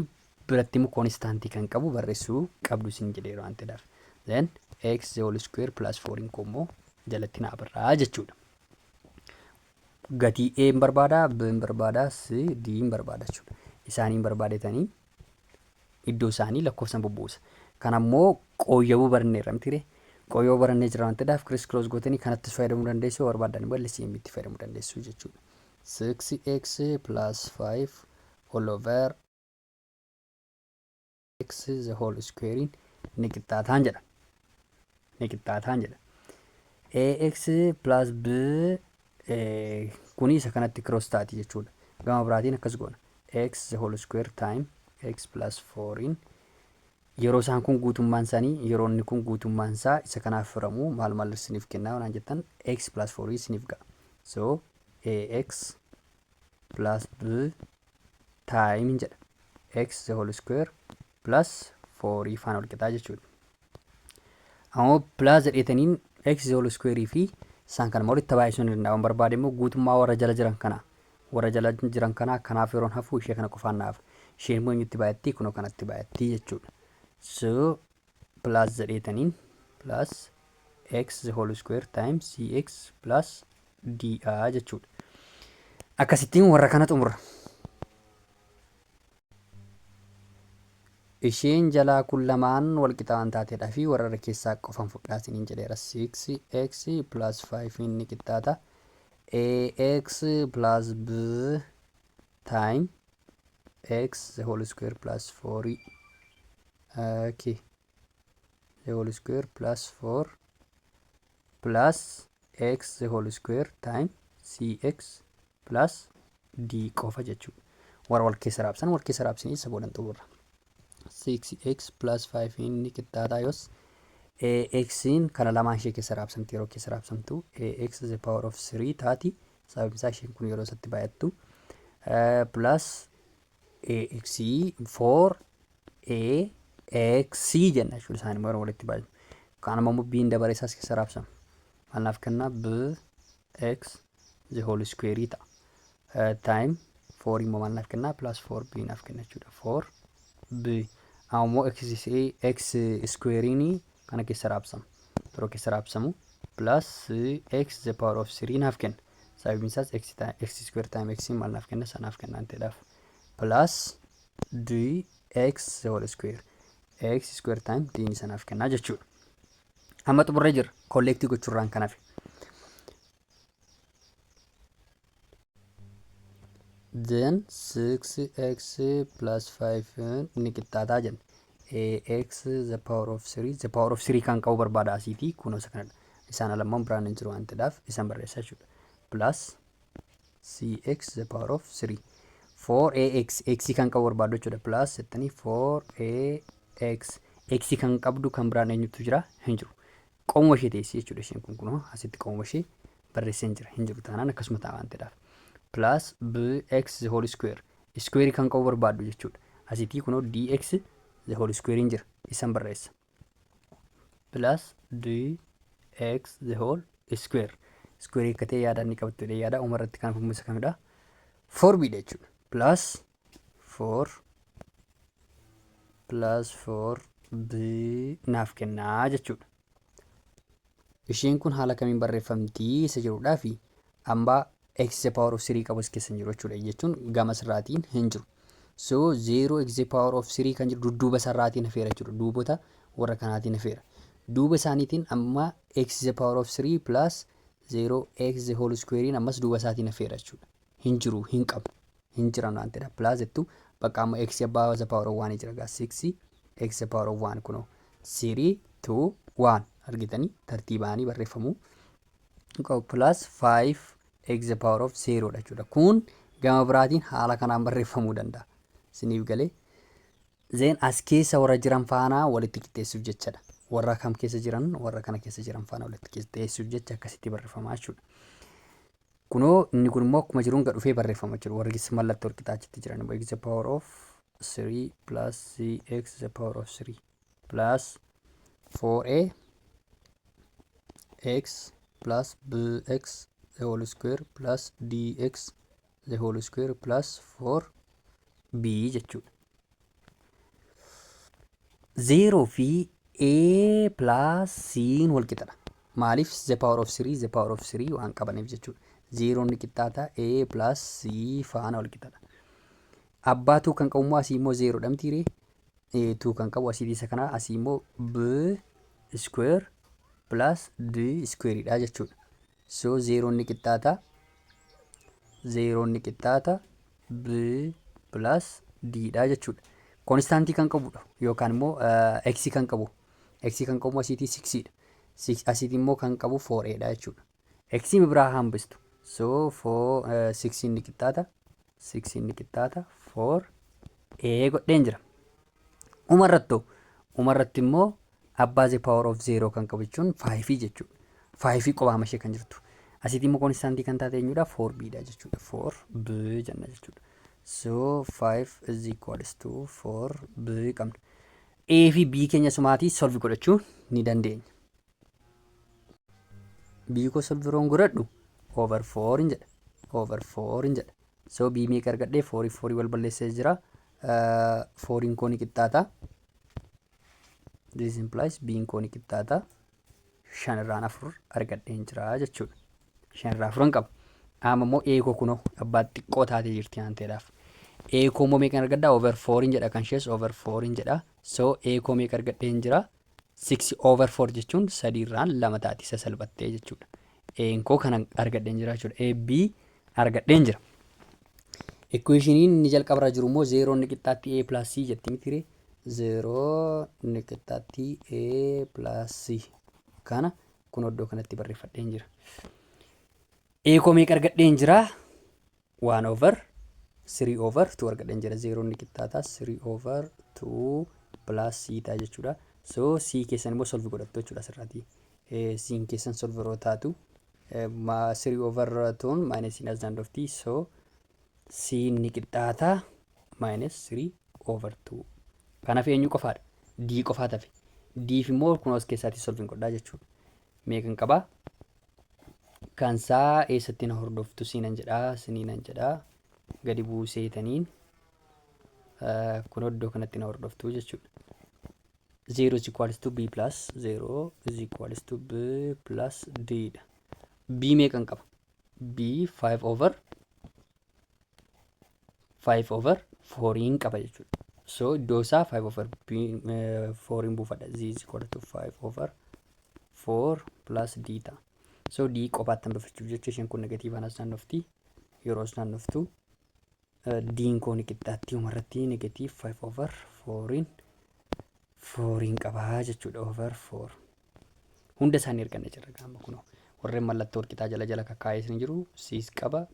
biratti immoo constantii kan qabu barreessuu qabdu isin jedheera waan ta'eedhaaf. Then x the whole square plus 4 immoo jalatti naa barraa jechuudha. Gatii A hin barbaada, B hin barbaada, C, D hin barbaada jechuudha. Isaaniin barbaadetanii iddoo isaanii lakkoofsan bubbuusa. Kan ammoo qooyyabuu baranneerra miti ree? Qooyyabuu barannee jira waan ta'eedhaaf criss cross gootanii kanattis fayyadamuu dandeessu, barbaadan immoo LCM itti fayyadamuu dandeessu jechuudha. 6x plus 5 all over x the whole square ni qixxaataan jedha. Ni qixxaataan jedha. Ax plus b kuni isa kanatti cross taati jechuudha. Gama biraatiin akkas goona. X the whole square time x plus 4 yeroo isaan kun guutummaan isaanii, yeroo inni kun guutummaan isaa isa kanaaf firamu, maal maal isiniif kennaa waan jettan, x plus 4 isiniif ga'a. So ax plus b time jedha. X the whole square plus 4 faana wal qixaa jechuudha. Ammoo plus jedheetaniin x the whole square fi isaan kana walitti baay'isuu ni danda'a. Barbaade immoo guutummaa warra jala jiran kana, warra jala jiran kana kanaaf yeroon hafu ishee kana qofaan naaf. Isheen immoo eenyutti baay'atti? Kunoo kanatti baay'atti jechuudha. So plus jedheetaniin plus x the whole square times cx plus d jechuudha. Akkasittiin warra kana xumura. Isheen jalaa kun lamaan wal qixa waan taateedhaa fi warra irra keessaa qofan fudhaa isiniin jedheera. 6x plus 5 inni qixxaata. Ax plus b time x the whole square plus 4, okay, the whole square plus 4 plus x the whole square time cx plus d qofa jechuudha. Warra wal keessa raabsan wal keessa raabsanii isa boodan xumurra. 6x plus 5 inni qixxaataa yoos ax'n kana lamaan ishee keessa raabsamti. Yeroo keessa raabsamtu ax the power of 3 taati, sababni isaa isheen kun yeroo isatti baay'attu, plus ax 4 ax jenna jechuudha. Isaan immoo yeroo walitti baay'atu. Kan ammoo b'n dabaree isaas keessa raabsama. Maal naaf kenna? B x the whole square ta'a. Time 4 immoo maal naaf kenna? Plus 4 b naaf kenna jechuudha. 4 b ammoo x x square'n kana keessa raabsama. Yeroo keessa raabsamu plus x the power of 3 naaf kenna. Sababni isaas x x square time x maal naaf kenna? Sanaaf kenna waan ta'eedhaaf. Plus d x the whole square, x square time d sanaaf kenna jechuudha. Amma xumurree jira, collect gochuurraan kan hafe. Then 6x plus 5 ni qixxaataa jenna. Ax the power of 3, the power of 3 kan qabu barbaada asiitii, kunoo isa kanadha. Isaan alammaan biraan hin jiru waan ta'eedhaaf isaan barreessaa jechuudha. Plus cx the power of 3, 4ax, x kan qabu barbaadu jechuudha. Plus jettanii 4ax, x kan qabdu kan biraan eenyutu jira? Hin jiru. Qomuma ishee teessii jechuudha isheen kun. Kunoo asitti qomuma ishee barreessee hin jira. Hin jiru taanaan akkasuma ta'a waan ta'eedhaaf. Plus bx the whole square, square kan qabu barbaaddu jechuudha. Asitti kunoo dx the whole square hin jira, isan barreessa. Plus dx the whole square, square akka ta'e yaada inni qabattu jedhee yaada. Umarratti kan hafu isa kamidha? 4b dha jechuudha. Plus 4 plus 4 b naaf kennaa jechuudha. Isheen kun haala kamiin barreeffamtii isa jedhudhaa fi hambaa x the power of 3 qabus keessa hin jiru jechuudha, jechuun gama sirraatiin hin jiru. So 0 x the power of 3 kan jiru dudduuba sarraatiin hafeera jechuudha. Duubota warra kanaatiin hafeera. Duuba isaaniitiin amma x the power of 3 plus 0 x the whole square ammas duuba isaatiin hafeera jechuudha. Hin jiru, hin qabu. Hin jiran waan ta'eedha. Plus jettu bakka amma x abbaa the power of 1 jira gaa, 6 x the power of 1 kunoo 3 2 1 Argitanii, tartiibaanii barreeffamuu qabu. Plus 5 x the power of 0 dha jechuudha. Kun gama biraatiin haala kanaan barreeffamuu danda'a. Isiniif galee? Then as keessa warra jiran faana walitti qixxeessuuf jechadha. Warra kam keessa jiran? Warra kana keessa jiran faana walitti qixxeessuuf jecha akkasitti barreeffama jechuudha. Kunoo inni kun immoo akkuma jiruun gad dhufee barreeffama jechuudha. Warri mallattoo wal qixaa achitti jiran immoo x the power of 3 plus cx the power of 3 plus 4a x plus bx the whole square plus dx the whole square plus 4b jechuudha. 0 fi a plus c wal qixadha. Maaliif? The power of 3, the power of 3 waan qabaniif jechuudha. 0 ni qixxaata a plus c faana wal qixadha. Abbaa 2 kan qabu immoo asii immoo 0 dha mitiiree? 2 kan qabu asii isa kana, asii immoo b square plus d square dha jechuudha. So 0 ni qixxaata, 0 ni qixxaata b plus d dha jechuudha. Constantii kan qabudha yookaan immoo x kan qabu. X kan qabu asiitii 6 dha. Asiitii immoo kan qabu 4a dha jechuudha. X biraa hambistu. So 4 6 ni qixxaata, 6 ni qixxaata 4 a godheen jira. Umarratti immoo abbaa the power of 0 kan qabu jechuun 5 jechuudha. 5 qophaa ishee kan jirtu. Asitti immoo constantii kan taate eenyudha? 4b dha jechuudha. 4b jenna jechuudha. So 5 is equals to 4b qabna. A fi B keenya sumaatii solve godhachuu ni dandeenya. B koo solve yeroon godhadhu over 4 hin jedha. Over 4 hin jedha. So B meeqa argadhee? 4 4 wal balleessee jira. 4 koo ni qixxaata. This implies B koo ni qixxaata. Shan irraan afur argadheen jira jechuudha. Shan irraa afuran qaba. Amma immoo A koo kunoo abbaa xiqqoo taatee jirti waan ta'eedhaaf. A koo immoo meeqan argadhaa? Over 4 jedha, kan ishees over 4 jedha. So A koo meeqa argadheen jira? 6 over 4 jechuun sadii irraan lama taati, isa salphattee jechuudha. A koo kana argadheen jira jechuudha. A B argadheen jira. Equationiin inni jalqabarra jiru immoo 0 inni qixxaatti A plus C jetti miti ree? 0 inni qixxaatti A plus C. Kana kun iddoo kanatti barreeffadheen jira. A koo meeqa argadheen jira? 1 over 3 over 2 argadheen jira. 0 inni qixxaataa 3 over 2 plus C ta'a jechuudha. So C keessan immoo solve godhattu jechuudha asirraati. C keessan solve yeroo taatu 3 over 2 minus as dandofti. So C inni qixxaataa minus 3 over 2. Kanaaf eenyu qofaadha? D qofaa tafe. D fi immoo kun as keessaatti solve godhaa jechuudha. Meeqan qabaa? Kansaa eessatti na hordoftu siinan jedhaa, siniinan jedhaa, gadi buuseetaniin kun iddoo kanatti na hordoftu jechuudha. 0 is equals to b plus 0 is equals to b plus d dha. B meeqan qaba? B 5 over 5 over 4 qaba jechuudha. So iddoo isaa 5 over 4 buufadha. Z is equal to 5 over 4 plus d ta'a. So d qofaatti hambifachuuf jecha isheen kun negatiivaan as naannofti. Yeroo as naannoftu d'n koo ni qixxaatti umarratti negative 5 over 4 4 qabaa jechuudha, over 4. Hunda isaanii arganne jirra gaama kunoo. Warreen mallattoo walqixaa jala jala kakkaa'ee isin jiru C's qaba,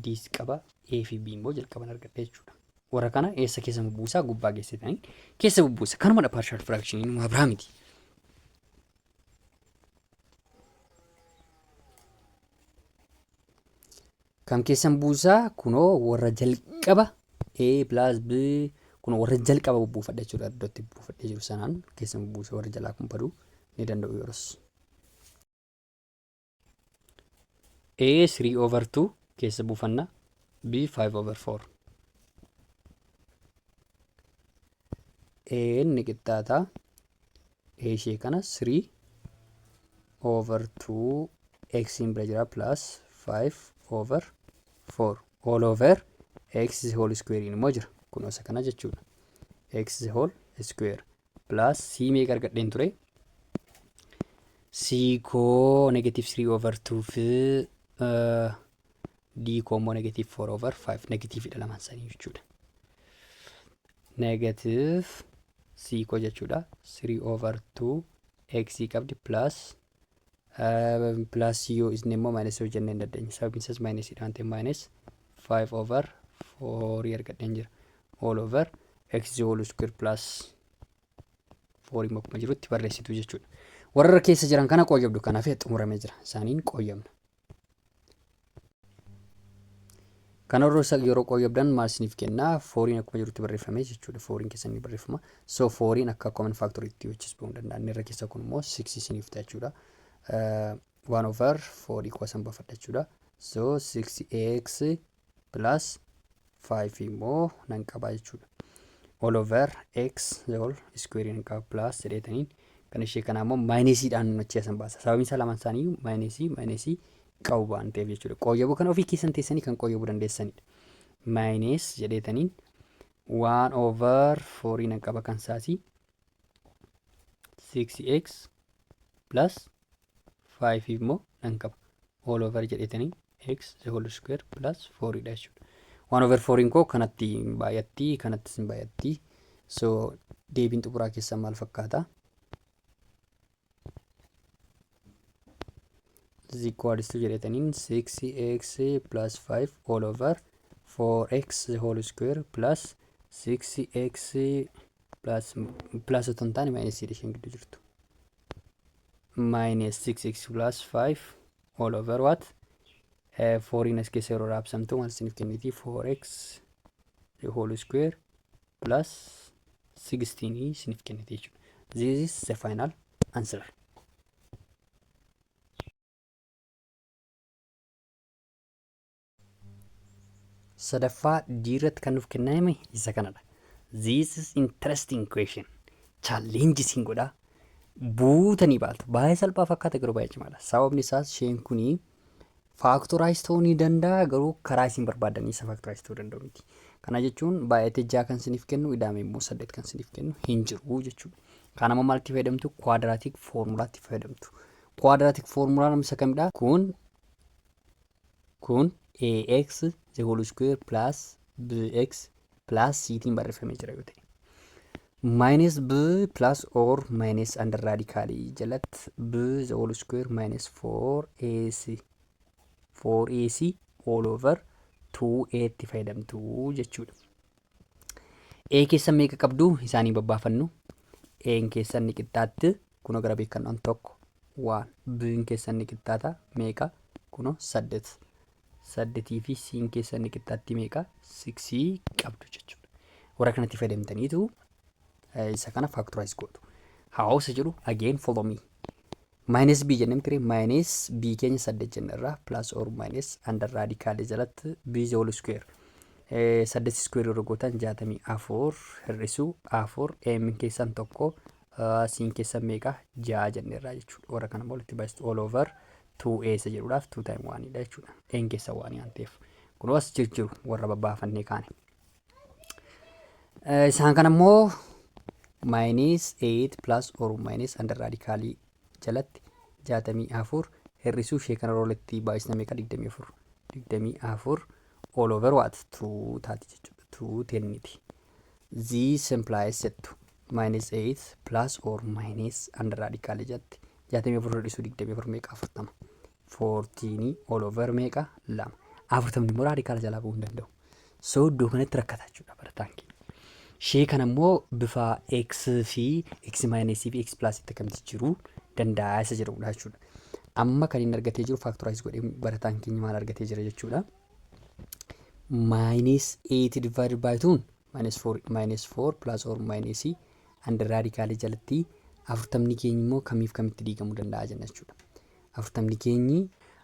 D's qaba, A fi B immoo jalqaban argadhe jechuudha. Warra kana eessa keessa bubbuusaa? Gubbaa geessitanii keessa bubbuusa. Kanumadha partial fraction, waa biraa miti. Kam keessan buusaa? Kunoo warra jalqaba A plus B, kunoo warra jalqaba bubbuufadha jechuudha. Iddootti buufadhee jiru sanaan keessan bubbuusa, warra jalaa kun baduu ni danda'u yeroos. A 3 over 2 keessa buufanna, B 5 over 4. A ni qixxaata A ishee kana 3 over 2 x in bira jira plus 5 over 4 all over x whole square immoo jira, kun isa kana jechuudha. X whole square plus c meeqa argadheen ture? C koo negative 3 over 2 fi d koo immoo negative 4 over 5, negative dha lamaan isaanii jechuudha. Negative c koo jechuudha 3 over 2. X qabdi plus plus yoo isne immoo minus yoo jennee hin dandeenya. Sababiin isaas minus dha waan ta'eef minus 5 over 4 argadheen jira. All over x the whole square plus 4 immoo akkuma jirutti barreessitu jechuudha. Warra keessa jiran kana qooyyabdu, kanaaf xumuramee jira. Isaaniin qooyyabna. Kana yeroo qooyyabdan maal isiniif kenna? Fouriin akkuma jirutti barreeffame jechuudha. Fouriin keessan ni barreeffama. So fouriin akka common factoriitti hojjechiis bahuu danda'a. Inni irra keessa kun immoo 6 isiniif ta'a jechuudha. 1 over 4 kuwasan baafadha jechuudha. So 6x plus 5 immoo nan qaba jechuudha. All over x the whole square nan qaba plus jedheetaniin kan ishee kanaa immoo minusiidhaan achi asan baasa. Sababiin isaa lamaan isaanii minusii minusii qabu waan ta'eef jechuudha. Qooyyabuu kana ofii keessan teessanii kan qooyyabuu dandeessanidha. Minus jedheetaniin 1 over 4 nan qaba kan isaasii 6x plus 5 immoo nan qaba. All over jedheetaniin x the whole square plus 4 dha jechuudha. 1 over 4 koo kanatti baay'atti, kanattis hin baay'atti. So deebiin xumuraa keessan maal fakkaata? Is equals to jedhetaniin 6x plus 5 all over 4x the whole square plus 6x plus plus otoo hin taane minus isheen gidduu jirtu. Minus 6x plus 5 all over what? 4 as keessa yeroo raabsamtu maal isiniif kenniti? 4x the whole square plus 16 isiniif kenniti jechuudha. This is the final answer. Sadaffaa D irratti kan nuuf kenname isa kanadha. This is interesting question. Challenge isin godha. Buutanii baaltu. Baay'ee salphaa fakkaata garuu baay'ee cimaadha. Sababni isaas isheen kuni factorize ta'uu ni danda'a, garuu karaa isin barbaadanii isa factorize ta'uu danda'u miti. Kana jechuun baay'atee ja'a kan isiniif kennu, idaame immoo saddeet kan isiniif kennu hin jiru jechuudha. Kan amma maalitti fayyadamtu? Quadratic formulaatti fayyadamtu. Quadratic formula isa kamidha? Kun ax the whole square plus bx plus c tiin barreeffamee jira yoo ta'e. Minus b plus or minus under radical jalatti b the whole square minus 4ac 4ac all over 2a tti fayyadamtu jechuudha. A keessa meeqa qabdu? Isaanii babbaafannu. A keessan ni qixxaatti kunoo gara beekannoon tokko waan b keessan ni qixxaata meeqa? Kunoo saddeet, saddeetii fi c keessan ni qixxaatti meeqa? Sixii qabdu jechuudha. Warra kanatti fayyadamtaniitu isa kana factorize gootu. Hawaasa jedhu, again follow me. Minus b jennee ture, minus b keenya saddeet jenne irraa plus or minus under radical jalatti b the whole square, saddeet square yeroo gootan 64 hir'isuu afur, m keessan tokko, siin keessan meeqa? Ja'a jenne irraa jechuudha. Warra kana walitti baay'istu all over 2a isa jedhuudhaaf 2 time 1 dha jechuudha. N keessa waan waan ta'eef. Kunoo as jiru warra babbaafannee kaane. Isaan kana immoo minus 8 plus or minus under radicalii jalatti 64 hir'isuu ishee kana walitti baay'isna meeqa? 24, 24 all over what? 2 taati jechuudha. 2 tenniti. This implies jettu minus 8 plus or minus under radical jalatti 64 hir'isuu 24 meeqa? 40, 14 all over meeqa? Lama. 40 immoo radical jalaa bu'uu hin danda'u. So iddoo kanatti rakkata jechuudha barataan keenya. Ishee kana immoo bifa x fi x minus fi x plus itti akkamitti jiruu danda'a isa jedhudha jechuudha. Amma kan inni argatee jiru, factorize godhee barataan keenya maal argatee jira jechuudha? Minus 8 divided by 2 minus 4, minus 4 plus or minus under radical jalatti 40 keenya immoo kamiif kamitti diigamuu danda'a jenna jechuudha. 40 keenyi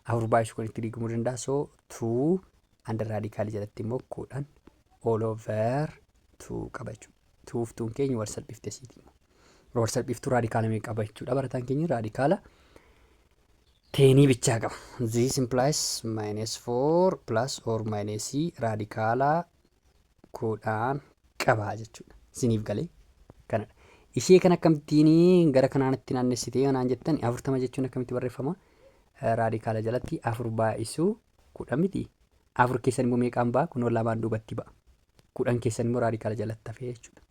afur baay'isuu kan itti diigamuu danda'a. So 2 under radical jalatti immoo 10 all over 2 qaba jechuudha. 2 fi 2 keenya wal salphifte siiti immoo. Wal salphiftuu radical meeqa qaba jechuudha? Barataan keenya radical tenii bichaa qaba. This implies minus 4 plus or minus radical 10 qaba jechuudha. Isiniif galee kanadha. Ishee kan akkamittiin gara kanaanitti naannessitee kanaan jettan, 40 jechuun akkamitti barreeffama? Radical jalatti afur baay'isuu 10 miti. Afur keessan immoo meeqaan ba'a? Kunoo lamaan duubatti ba'a. 10 keessan immoo radical jalatti hafee jechuudha.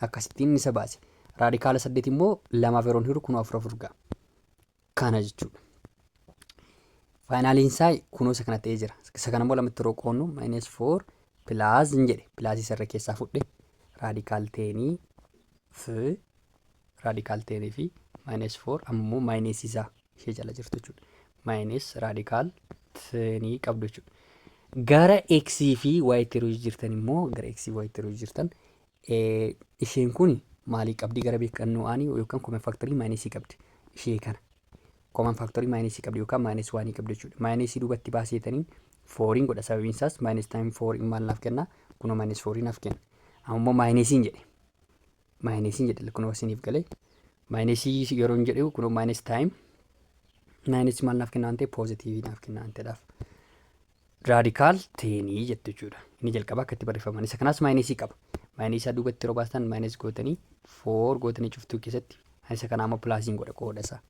Akkasittiin isa baase. Raadikaala 8 immoo lamaaf yeroon hiru kunoo 4 4 ga'a. Kana jechuudha. Faayinaaliin isaa kunoo isa kana ta'ee jira. Isa kana immoo lamatti yeroo qoonnu minus 4 plus hin jedhe pilaasii isa irra keessaa fudhe raadikaal teenii fi raadikaal teenii fi minus 4 ammoo minus isaa ishee jala jirtu jechuudha. Minus raadikaal teenii qabdu jechuudha. Gara x fi y tti yeroo jijjiirtan immoo gara x fi y tti yeroo jijjiirtan isheen kun maalii qabdi gara beekannoo aanii yookaan common factory minus qabdi ishee kana. Common factory minus qabdi yookaan minus 1 qabdi jechuudha. Minus duubatti baaseetaniin fouriin godha, sababiin isaas minus time fouriin maal naaf kenna? Kunoo minus fourii naaf kenna. Amma immoo minusiin jedhe. Minusiin jedhe, kunoo isiniif galee. Minusii yeroo hin jedhu kunoo minus time minus maal naaf kenna waan ta'eef positiveii naaf kenna waan ta'eedhaaf. Radical tenii jettu jechuudha. Inni jalqaba akka itti barreeffaman. Isa kanaas minusii qaba. Minusii isaa duubatti yeroo baastan minus gootanii four gootanii cuftuu keessatti isa kanaa immoo plusiin godha qooda isaa.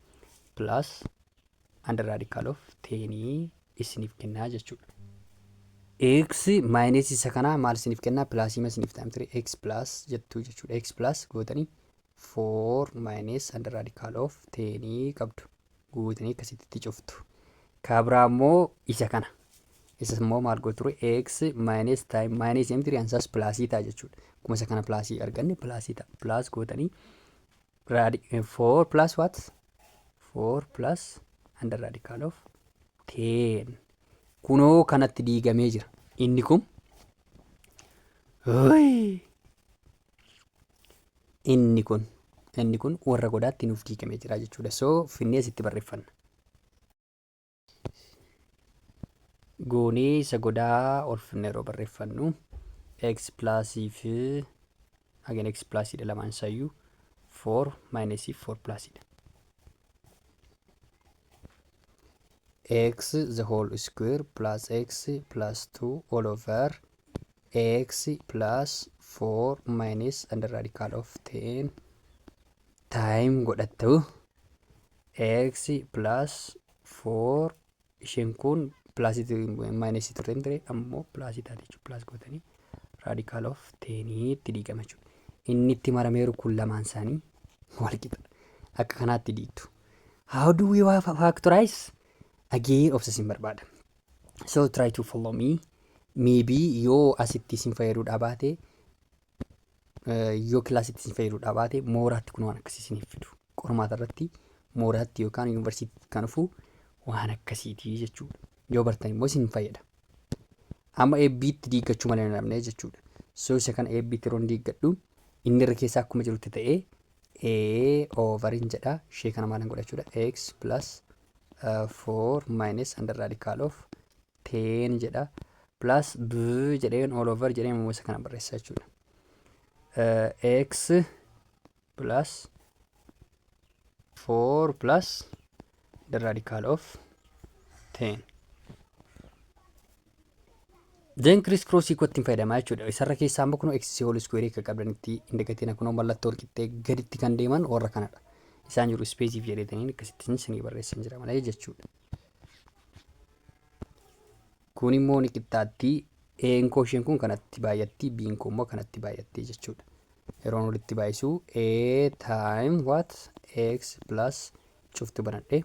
Plus under radical of tenii isiniif kennaa jechuudha. X minus isa kanaa maal isiniif kennaa? Plusii ma isiniif ta'a ture, x plus jettuu jechuudha. X plus gootanii 4 minus under radical of tenii qabdu gootanii akkasitti cuftu. Kabraa immoo isa kana. Isa immoo maal gootu ture? X minus time minus m ansaas plusii ta'a jechuudha. Akkuma isa kana plusii arganne plusii ta'a. Plus gootanii 4 plus what? 4 plus under radical of 10. Kunoo kanatti diigamee jira. Inni kun inni kun warra godaatti nuuf diigamee jira jechuudha. So finnee asitti barreeffanna. Goonee isa godaa ol finnee yeroo barreeffannu x plusii fi again x plusiidha, lamaan isayyuu 4 minus 4 plusiidha. X the whole square plus x plus 2 all over x plus 4 minus under radical of 10 time godhattu x plus 4, isheen kun plusii minus turte ture, ammoo plusii taate jechuudha. Plus gootanii radical of 10 itti diigama jechuudha. Inni itti marameeru kun lamaan isaanii wal qixa. Akka kanaatti diigdu. How do we factorize? Again obsa isin barbaada. So try to follow me. Maybe yoo asitti isin fayyaduu baate, yoo classitti isin fayyaduu baate, mooraatti kun waan akkasii isiniif fidu. Qormaata irratti mooraatti yookaan yuunivarsiitii kan dhufu waan akkasiiti jechuudha. Yoo bartan immoo isin fayyada. Amma eebbiitti diiggachuu malee hin dhabne jechuudha. So isa kana eebbiitti yeroo diiggadhu inni irra keessaa akkuma jirutti ta'ee A overiin jedha. Ishee kana maalan godha jechuudha? X plus 4 minus under radical of 10 jedha. Plus B jedheen all over jedheen immoo isa kana barreessa jechuudha. X plus 4 plus the radical of 10. Then criss crossii kootti hin fayyadamaa jechuudha. Isarra keessaa immoo kunoo x whole square akka qabdanitti hin dagatina, kunoo mallattoo wal qixxee gaditti kan deeman warra kanadha. Isaan jiru spaceiif jedheetaniin akkasitti isinii barreessan jira malee jechuudha. Kun immoo ni qixxaatti, A'n koo isheen kun kanatti baay'atti, B'n koo immoo kanatti baay'atti jechuudha. Yeroon walitti baay'isu A time what? X plus cuftu banadhe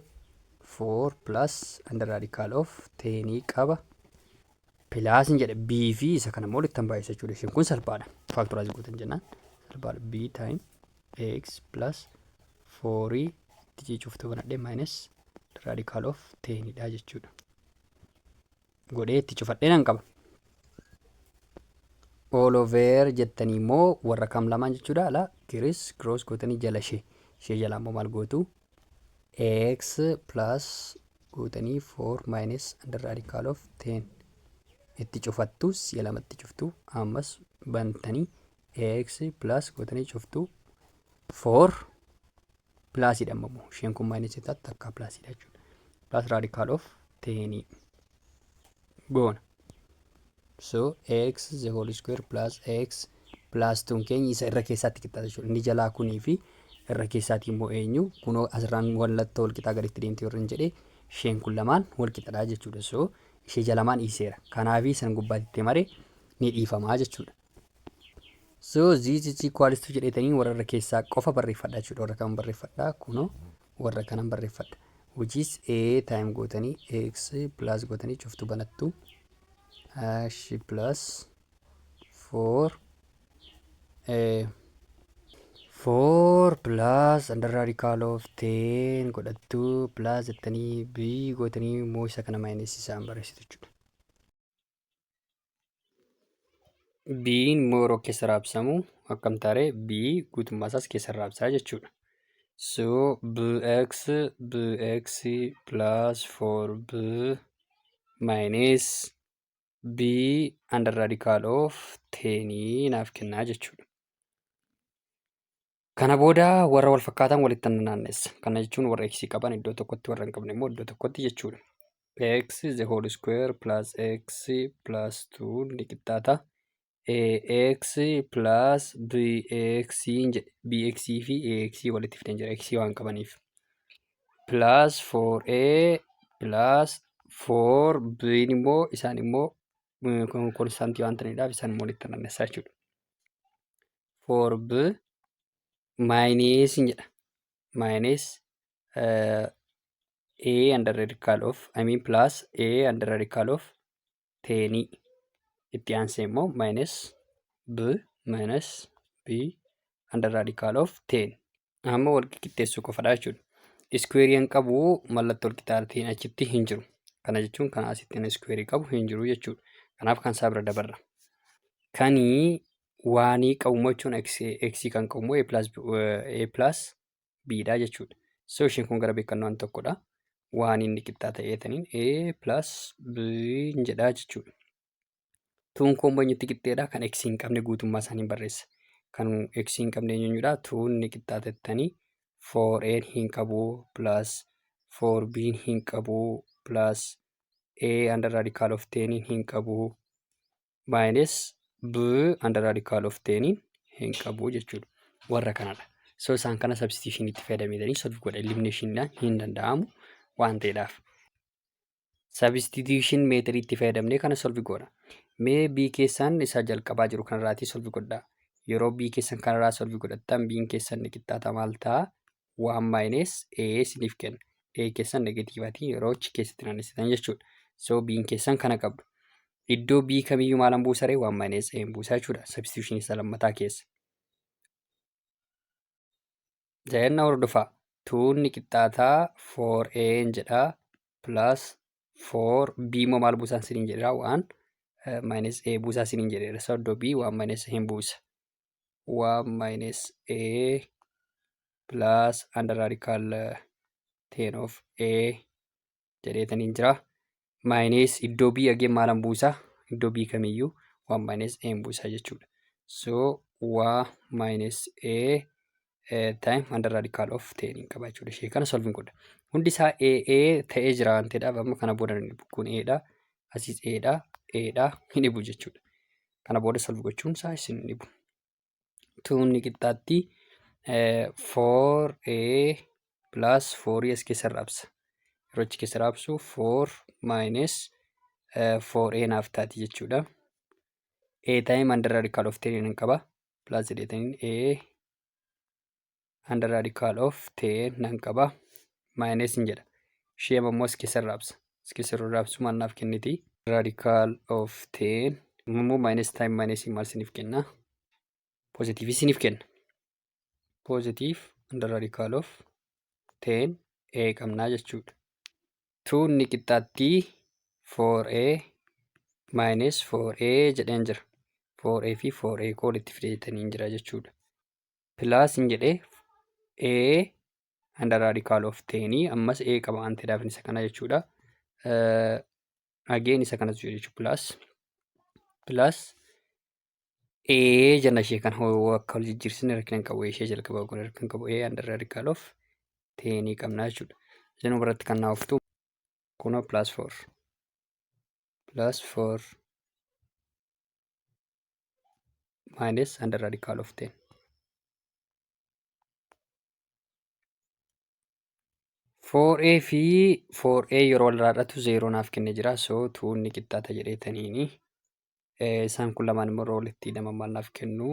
4 plus under radical of 10 qaba. Plusiin jedhe, B fi isa kana immoo walitti baay'isa jechuudha. Isheen kun salphaadha. Factorize gootan jennaan salphaadha. B time x plus 4 itti cuftu banadhe minus radical of 10 dha jechuudha. Godhee itti cufadhee nan qaba. All over jettanii immoo warra kam lamaan jechuudha ala criss cross gootanii jala ishee jala immoo maal gootu? X plus gootanii 4 minus under radical of 10 itti cufattu, si'a lamatti cuftu, ammas bantanii x plus gootanii cuftu, 4 plusiidha, ammoo isheen kun minus taatti akka plusiidha jechuudha. Plus radical of 10 goona. So x the whole square plus x plus 2 keenya isa irra keessaatti qixxaata jechuudha. Inni jalaa kunii fi irra keessaatti immoo eenyu? Kunoo asirraan mallattoo wal qixaa gaditti deemte warra hin jedhee, isheen kun lamaan wal qixxadha jechuudha. So ishee jalamaan dhiiseera. Kanaafi san gubbaatti mare ni dhiifamaa jechuudha. So this is equals to jedheetanii warra irra keessaa qofa barreeffadha jechuudha. Warra kan barreeffadha kunoo warra kanan barreeffadha. Which is a time gootanii x plus gootanii cuftu banattu hash plus 4 4 plus under radical of 10 godhattu plus jettanii b gootanii immoo isa kana minus isaan barreessitu jechuudha. B'n immoo yeroo keessa raabsamu akkam taaree B guutummaa isaas keessa raabsaa jechuudha. So bx bx plus 4b minus b under radical of 10 naaf kennaa jechuudha. Kana booda warra wal fakkaatan walitti naannessa. Kana jechuun warra x qaban iddoo tokkotti, warra hin qabne immoo iddoo tokkotti jechuudha. X the whole square plus x plus 2 ni qixxaata. Ax plus bx jedhe, bx fi ax walitti fideen jira x waan qabaniif. Plus 4a plus 4b immoo isaan immoo konstaantii waan ta'aniidhaaf isaan immoo walitti naannessaa jechuudha. 4b minus jedha. Minus a under radical of, I mean, plus a under radical of 10, itti aansee immoo minus b minus b under radical of 10. Amma wal qixxeessuu qofadha jechuudha. Iskuweeriin qabu mallattoo wal qixxaatiin achitti hin jiru. Kana jechuun kan asitti iskuweerii qabu hin jiru jechuudha. Kanaaf kan isaa bira dabarra. Kanii waanii qabu immoo jechuun x kan qabu immoo a plus b dha jechuudha. So isheen kun gara beekannoo tokkodha. Waan inni qixxaa ta'eetaniin a plus b jedha jechuudha. Tuun kun eenyutti qixxeedha? Kan x hin qabne guutummaa isaanii barreessa. Kan x hin qabne eenyudha? Tuun ni qixxaatettanii 4a hin qabu plus 4b hin qabu plus a under radical of 10 hin qabu minus b under radical of 10 hin qabu jechuudha. Warra kanadha. So isaan kana substitution itti fayyadamanii solve godha. Elimination hin danda'amu waan ta'eedhaaf. Substitution method itti fayyadamnee kana solve godha. Mee b keessaan isa jalqabaa jiru kanarraatii solve godhaa. Yeroo b keessan kanarraa solve godhattan, b keessan ni qixxaata maal ta'a? 1 minus a isiniif kenna. A keessan negatiivaatiin yeroo achi keessatti naannessitan jechuudha. So b keessan kana qabdu. Iddoo b kamiyyuu maalan buusaree? 1 minus a buusaa jechuudha. Substitution isa lammataa keessa. Zayanna hordofaa. Tuun ni qixxaataa 4a jedhaa plus 4 b immoo maal buusaan isiniin jedheera? 1 minus a buusaa isiniin jedheera. So iddoo b 1 minus a hin buusa. 1 minus a plus under radical 10 of a jedheetaniin jira. Minus iddoo b again maalan buusaa? Iddoo b kamiyyuu 1 minus a hin buusaa jechuudha. So 1 minus a time under radical of 10 hin qaba jechuudha. Ishee kana solve godha. Hundi isaa a a ta'ee jira waan ta'eedhaaf amma kana booda kun a dha. Asiis a dha. A dha. Hin dhibu jechuudha. Kana booda solve gochuun isaa isin hin dhibu. Tuunni qixxaatti 4a plus 4 as keessa raabsa. Yeroo achi keessa raabsu 4 minus 4a naaf taati jechuudha. A time under radical of 10 nan qaba. Plus jedheetaniin a under radical of 10 nan qaba. Minus hin jedha. Ishee ammoo as keessa raabsa. As keessa yeroo raabsu maal naaf kenniti? Radical of 10 immoo minus time minus maal isiniif kenna? Positive isiniif kenna. Positive under radical of 10 a qabnaa jechuudha. Tuunni qixxaatti 4a minus 4a jedheen jira. 4a fi 4a koo walitti fideetanii jira jechuudha. Plus hin jedhee a under radical of 10 ammas a qaba waan ta'eedhaaf isa kana jechuudha. Again isa kanatu jira jechuudha. Plus plus a jenna. Ishee kana akka wal jijjiirsine rakkina hin qabu. Ishee jalqaba kun rakkina hin qabu. A under radical of 10 qabna jechuudha. Isin biratti kan naa ooftu kunoo plus 4 plus 4 minus under radical of 10. 4a fi 4a yeroo wal irraa 0 naaf kennee jira. So tuunni qixxaata jedheetaniini. Isaan kun lamaan immoo yeroo walitti hidhaman maal naaf kennu?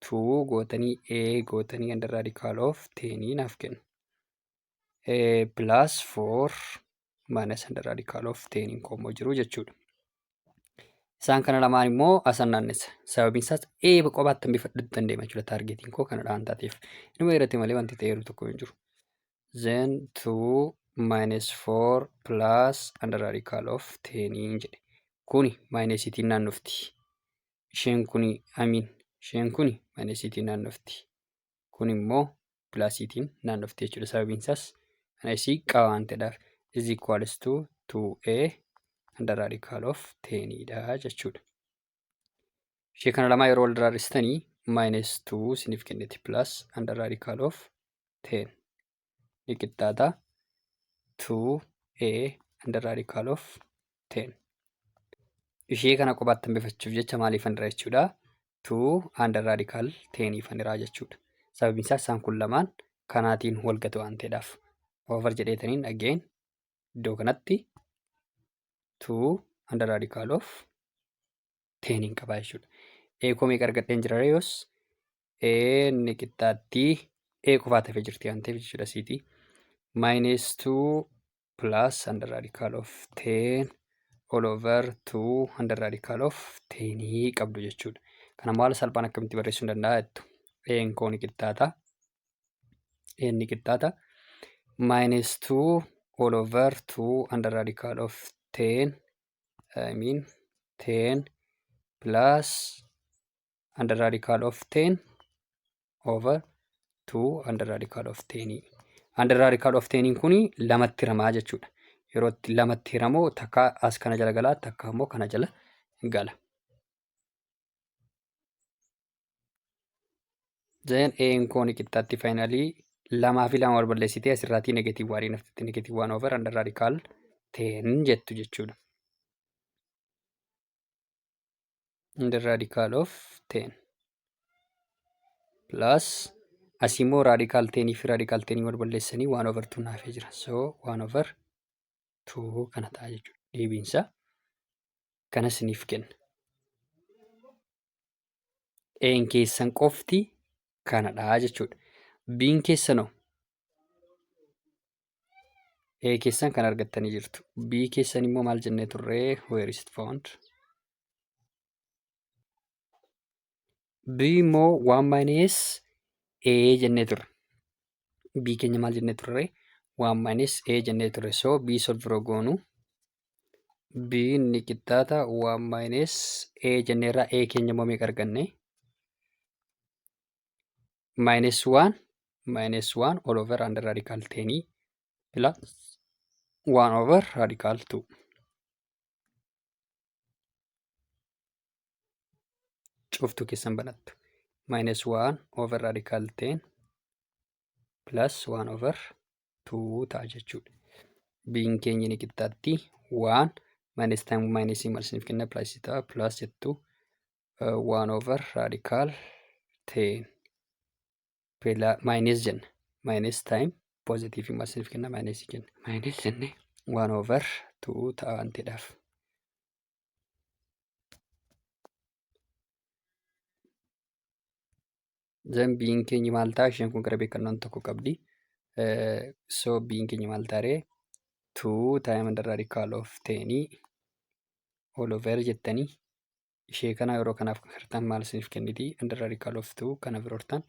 2 gootanii a gootanii under radical of 10 naaf kenna. Plus 4 minus under radical of 10 koommoo jiru jechuudha. Isaan kana lamaan immoo asan naannessa. Sababiin isaas A qofaatti hambifadhu dandeema jechuudha taargeetiin koo kana dhaan taateef. Inuma irratti malee wanti ta'eeru tokko hin jiru. Then 2 minus 4 plus under radical of 10 jedhe. Kuni minusiitiin naannofti. Isheen kuni, I mean, isheen kuni minusiitiin naannofti. Kun immoo plusiitiin naannofti jechuudha. Sababiin isaas minusii qaba waan ta'eedhaaf. Is equals to 2a under radical of 10 dha jechuudha. Ishee kana lamaa yeroo wal daraaristanii minus 2 isiniif kenniti, plus under radical of 10 ni qixxaata 2a under radical of 10. Ishee kana kophaatti hambifachuuf jecha maaliif handira jechuudha? 2 under radical 10 faniraa jechuudha. Sababiin isaa isaan kun lamaan kanaatiin wal gatu waan ta'eedhaaf. Over jedheetaniin again iddoo kanatti 2 under radical of 10 hin qabaa jechuudha. A koo meeqa argadheen jira yoos? A ni qixxaatti, A qofaa tafee jirti waan ta'eef jechuudha siiti. Minus 2 plus under radical of 10 all over 2 under radical of 10 qabdu jechuudha. Kana maal salphaan akkamitti barreessuu hin danda'a jettu? A'n koo ni qixxaata. A ni qixxaata. Minus 2 all over 2 under radical of 10, I mean 10 plus under radical of 10 over 2 under radical of 10. Under radical of 10 kuni lamatti hiramaa jechuudha. Yeroo itti lamatti hiramu takka as kana jala gala, takka immoo kana jala gala. Then A'n koo ni qixxaatti, finally lamaa fi lama wal balleessitee asirraatii negative one naftitti, negative one over under radical 10 jettu jechuudha. Under radical of 10 plus asii immoo radical 10 fi radical 10 wal balleessanii 1 over 2 naafee jira. So 1 over 2 kana ta'a jechuudha. Deebiinsa kana isiniif kenna. A'n keessan qofti kanadha jechuudha. B'n keessanoo? A keessan kan argattanii jirtu. B keessan immoo maal jennee turree? Where is it found? B immoo 1 minus A jennee turre. B keenya maal jennee turre? 1 minus A jennee turre. So B solve goonu, B ni qixxaata 1 minus A jenneerra. A keenya immoo meeqa arganne? Minus 1 minus 1 all over under radical 10 plus 1 over radical 2. Cuftuu keessan banattu. Minus 1 over radical 10 plus 1 over 2 ta'a jechuudha. B'n keenya ni qixxaatti 1 minus time minus maal isiniif kenna? Plus ta'a, plus jettu, 1 over radical 10 minus jenna, minus time positive maal isiniif kenna? Minus jenna, minus jenne, 1 over 2 ta'a waan ta'eedhaaf. Then B'n keenya maal ta'a? Isheen kun gara beekannoon tokko qabdi. So B'n keenya maal ta'a? 2 time under radical of 10 all over jettanii ishee kana yeroo kanaaf hirtan maal isiniif kenniti? Under radical of 2 kana biroo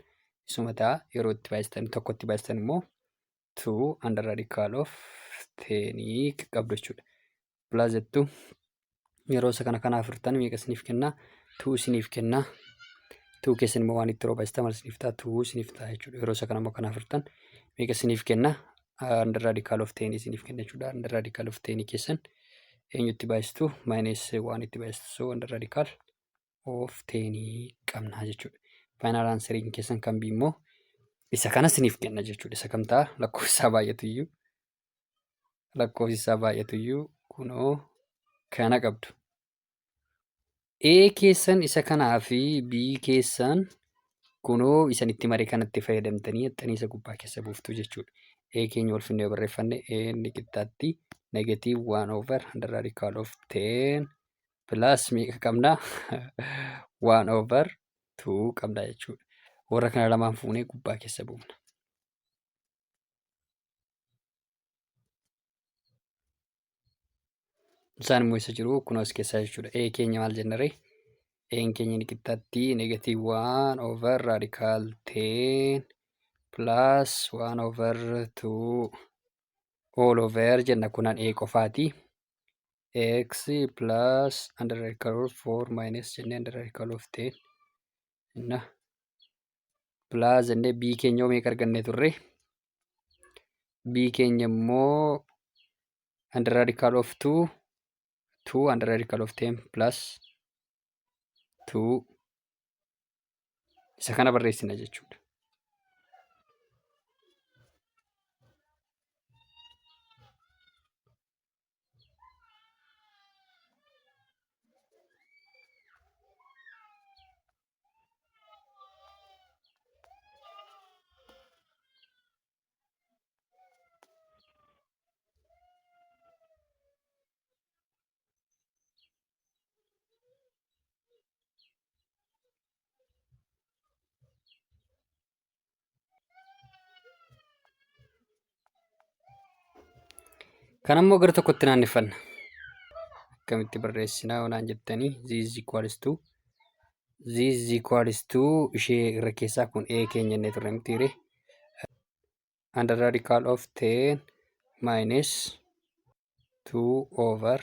isuma ta'a. Yeroo itti baay'istan, tokkotti baay'istan immoo 2 under radical of 10 qabdu jechuudha. Plus jettu, yeroo isa kana kanaaf hirtan meeqa isiniif kenna? 2 isiniif kenna. 2 keessan immoo waan itti yeroo baay'istan maal isiniif ta'a? 2 isiniif ta'a jechuudha. Yeroo isa kana immoo kanaaf hirtan meeqa isiniif kenna? Under radical of 10 isiniif kenna jechuudha. Under radical of 10 keessan eenyutti baay'istu? Minus waan itti baay'istu. So under radical of 10 qabna jechuudha. Final answeriin keessan kan B immoo isa kana isiniif kenna jechuudha. Isa kam ta'a? Lakkoofsi isaa baay'atu iyyuu, lakkoofsi isaa baay'atu iyyuu, kunoo kana qabdu. A keessan isa kanaa fi B keessan kunoo isan itti maree kanatti fayyadamtanii haxxanii isa gubbaa keessa buuftu jechuudha. A keenya wal finnee barreeffanne, A ni qixxaatti negative 1 over under radical of 10 plus meeqa qabna? 1 over 2 qabna jechuudha. Warra kana lamaan fuunee gubbaa keessa buufna. Isaan immoo isa jiru kun as keessaa jechuudha. A keenya maal jenna ree? A'n keenya ni qixxaatti negative 1 over radical 10 plus 1 over 2 all over jenna kunan A qofaati. X plus under radical of 4 minus jennee under radical of 10 inna plus jennee B keenya meeqa arganne turre? B keenya immoo under radical of 2 2 under radical of 10 plus 2 isa kana barreessina jechuudha. Kan ammoo gara tokkotti naanneffanna. Akkamitti barreessinaa onaan jettanii this is equals to this is equals to ishee irra keessaa kun a keenya jennee turre mitiire under radical of 10 minus 2 over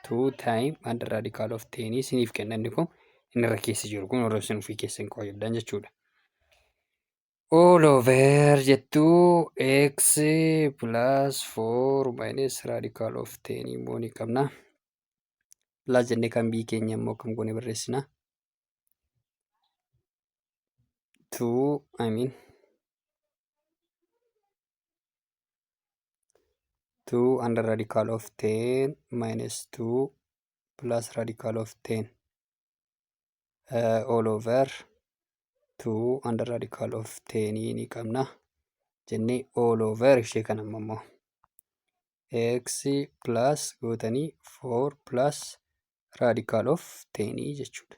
2 time under radical of 10 isiniif kenna inni kun inni irra keessa jiru kun warra isin ofii keessa hin qoyyabdan jechuudha. All over jettuu x plus 4 minus radical of 10 immoo ni qabna. Plus jennee kan b keenya immoo akkam goone barreessina. 2 I mean 2 under radical of 10 minus 2 plus radical of 10 all over 2 under radical of 10 ni qabna jennee all over ishee kana immoo x plus gootanii 4 plus radical of 10 jechuudha.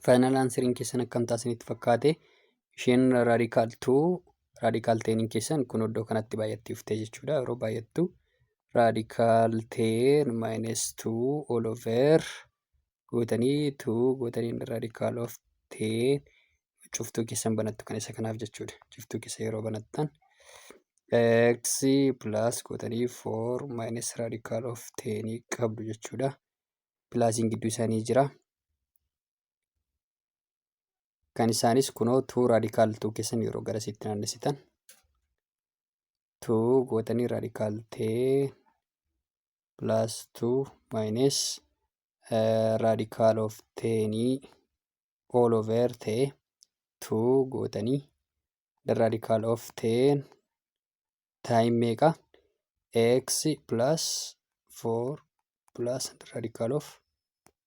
Final answeriin keessan akkam ta'a isinitti fakkaate? Isheen radical 2 radical 10 keessan kun iddoo kanatti baay'atti dhuftee jechuudha. Yeroo baay'attu radical 10 minus 2 all over gootanii 2 gootanii radical of 10 cuftuu keessan banattu kan isa kanaaf jechuudha. Cuftuu keessa yeroo banattan x plus gootanii 4 minus radical of 10 qabdu jechuudha. Plusiin gidduu isaanii jira. Kan isaanis kunoo 2 radical 2 keessan yeroo garasitti naannessitan 2 gootanii radical 10 plus 2 minus radical of 10 all over ta'e 2 gootanii the radical of 10 time meeqa x plus 4 plus radical of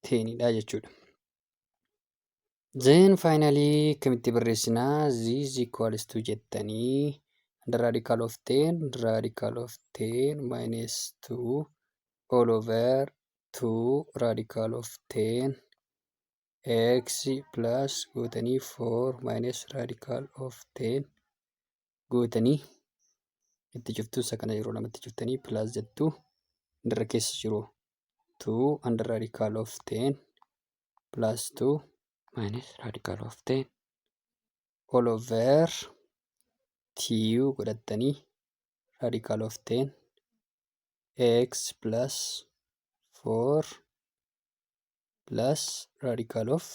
10 dha jechuudha. Then finally akkamitti barreessinaa? This equals to jettanii the radical of 10 radical of 10 minus 2 all over 2 radical of 10 x plus gootanii 4 minus radical of 10 gootanii itti cuftuu isa kana yeroo lamatti cuftanii plus jettu irra keessa jiru 2 under radical of 10 plus 2 minus radical of 10 all over 2 godhattanii radical of 10 x plus 4 plus radical of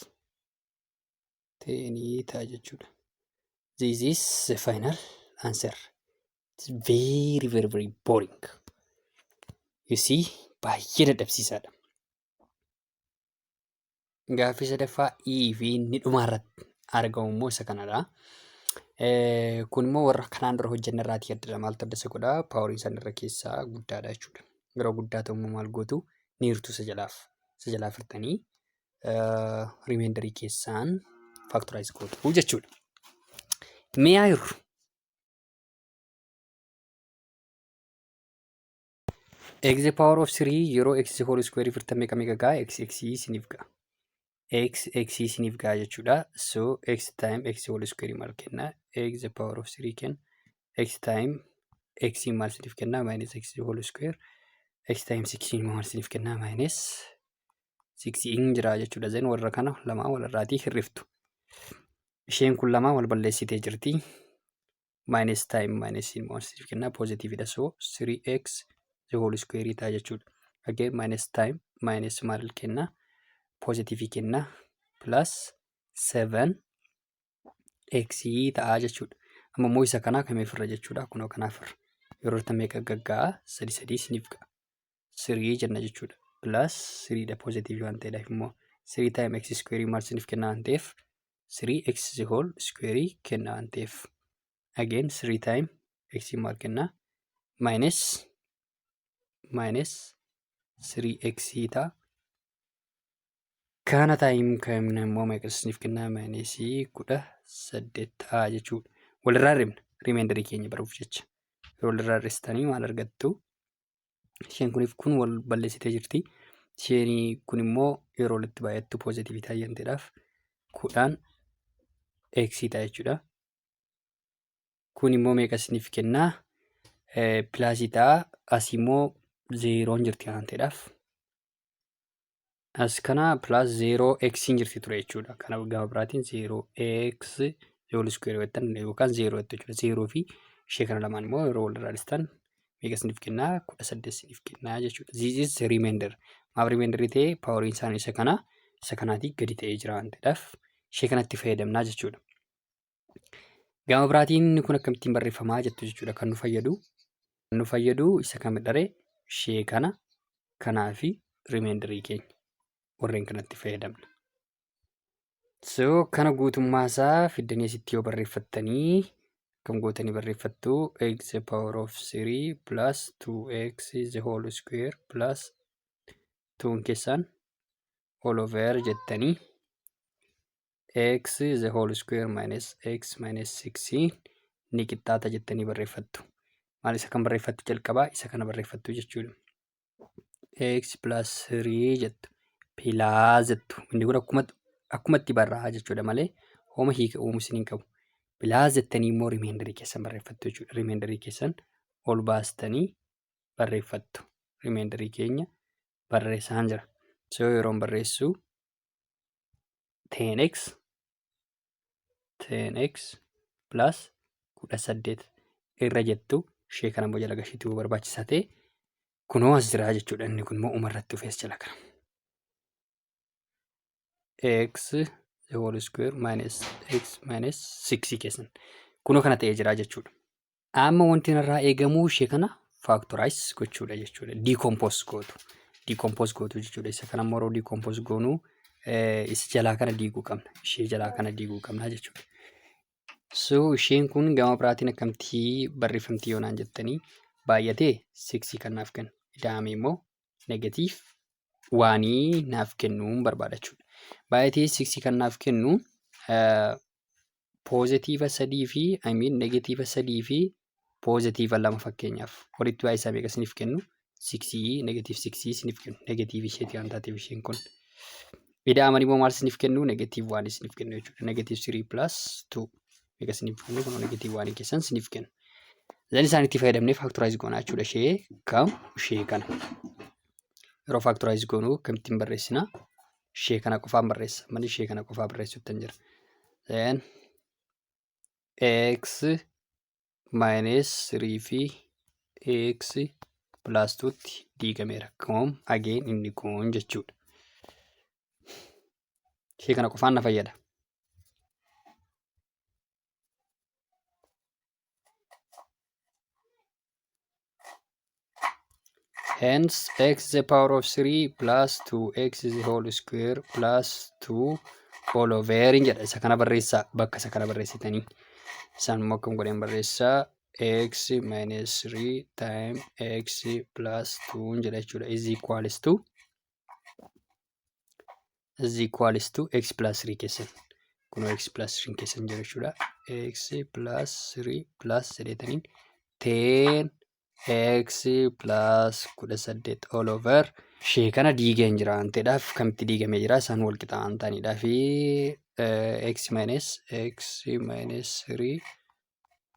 10 ta'a jechuudha. This is the final answer. It's very very very boring. You see, baay'ee dadhabsiisaadha. Gaaffii sadaffaa E fi inni dhumaarratti argamu immoo isa kanadha. Kun immoo warra kanaan dura hojjenne irraatii addadha. Maaltu adda isa godhaa? Poweriin isaan irra keessaa guddaadha jechuudha. Yeroo guddaa ta'u immoo maal gootu? Ni hirtu isa jalaaf. Isa jalaaf hirtanii remainderii keessaan factorize gootu jechuudha. Mee haa hirru. X the power of 3 yeroo x whole square hirtan meeqa meeqa ga'a? X x isiniif ga'a. X x isiniif ga'a jechuudha. So x time x whole square maal kenna? X the power of 3 kenna. X time x maal isiniif kenna? Minus x whole square. X time 6 maal isiniif kenna? Minus 6 in jira jechuudha. Then warra kana lama walirraatii hirriftu. Isheen kun lama wal balleessitee jirti. Minus time minus maal isiniif kenna? Positive dha. So 3x the whole square ta'a jechuudha. Again minus time minus maal kenna? Positive kenna. Plus 7 x ta'a jechuudha. Amma immoo isa kanaa kamiif irra jechuudha? Kunoo kanaaf irra. Yeroo irratti meeqa gagga'a? Sadi sadii isiniif ga'a. 3 jenna jechuudha. Plus 3 dha positive waan ta'eedhaaf immoo 3 time x square maal isiniif kenna waan ta'eef 3x the whole square kenna waan ta'eef. Again 3 time x maal kenna? Minus 3x ta'a. Kana time kan immoo meeqa isiniif kenna? Minus 18 ta'a jechuudha. Walirraa hir'ifna remainderii keenya baruuf jecha. Yeroo walirraa hir'istanii maal argattu? Isheen kuniif kun wal balleessitee jirti. Isheen kun immoo yeroo walitti baay'attu positive ta'a waan ta'eedhaaf 10 x ta'a jechuudha. Kun immoo meeqa isiniif kennaa? Plusii ta'a. Asii immoo zeroon jirti waan ta'eedhaaf. As kana plus 0 x jirti ture jechuudha. Kana gama biraatiin 0 x whole square jettan yookaan 0 jettu jechuudha. 0 fi ishee kana lamaan immoo yeroo walirraa hir'istan meeqa isiniif kennaa? 18 isiniif kennaa jechuudha. This is remainder. Maaf remainder ta'e? Poweriin isaanii isa kana isa kanaatii gadi ta'ee jira waan ta'eedhaaf ishee kanatti fayyadamnaa jechuudha. Gama biraatiin kun akkamittiin barreeffamaa jettu jechuudha kan nu fayyadu. Kan nu fayyadu isa kamidha ree? Ishee kana kanaa fi remainderii keenya warreen kanatti fayyadamna. So kana guutummaa isaa fiddanii asitti yoo barreeffattanii akkam gootanii barreeffattu? X the power of 3 plus 2x the whole square plus 2 keessaan all over jettanii x the whole square minus x minus 6 ni qixxaata jettanii barreeffattu. Maal isa kan barreeffattu jalqabaa isa kana barreeffattu jechuudha. X plus 3 jettu, plus jettu. Inni kun akkumatti barraa jechuudha malee hooma hiika uumuu isin hin qabu. Plus jettanii immoo remainderii keessan barreeffattu jechuudha. Remainderii keessan ol baastanii barreeffattu. Remainderii keenya barreessaan jira. So yeroon barreessu 10x 10x plus 18 irra jettu. Ishee kana immoo jala gashiituu barbaachisaa ta'e kunoo as jira jechuudha. Inni kun immoo umarratti dhufees jala kana. X the whole square minus x minus 6 keessan kunoo kana ta'ee jira jechuudha. Amma wanti irraa eegamu ishee kana factorize gochuudha jechuudha. Decompose gootu. Decompose gootu jechuudha. Isa kana immoo yeroo decompose goonu isa jalaa kana diiguu qabna. Ishee jalaa kana diiguu qabna jechuudha. So isheen kun gama biraatiin akkamtii barreeffamti yoo naan jettanii, baay'atee 6 kan naaf kennu. Ida'ame immoo negative 1 naaf kennuun barbaada jechuudha. Baay'atee 6 kan naaf kennu positive 3 fi, I mean, negative 3 fi positive 2 fakkeenyaaf walitti baay'isaa meeqa isiniif kennu? 6, negative 6 isiniif kennu. Negative isheetii waan taateef isheen kun. Ida'aman immoo maal isiniif kennu? Negative 1 isiniif kennu jechuudha. Negative 3 plus 2 meeqa isiniif kennu? Kun negative 1 keessan isiniif kennu. Then isaan itti fayyadamnee factorize goona jechuudha. Ishee kam? Ishee kana. Yeroo factorize goonu akkamittiin barreessina? Ishee kana qofaan barreessa. Manni ishee kana qofaa barreessutti jira. Then x minus 3 fi x plus 2tti diigameera. Kom again inni kun jechuudha. Ishee kana qofaan na fayyada. Hence x the power of 3 plus 2x the whole square plus 2 all over jedha. Isa kana barreessaa, bakka isa kana barreessitanii. Isaan immoo akkam godheen barreessaa? X minus 3 time x plus 2 jedha jechuudha. Is equals to x plus 3 keessan. Kunoo x plus 3 keessan jira jechuudha. X plus 3 plus jedheetaniin 10 x plus 18 all over Ishee kana diigeen jira waan ta'eedhaaf, kamitti diigamee jira? Isaan wal qixa waan ta'aniidhaa fi x minus x minus 3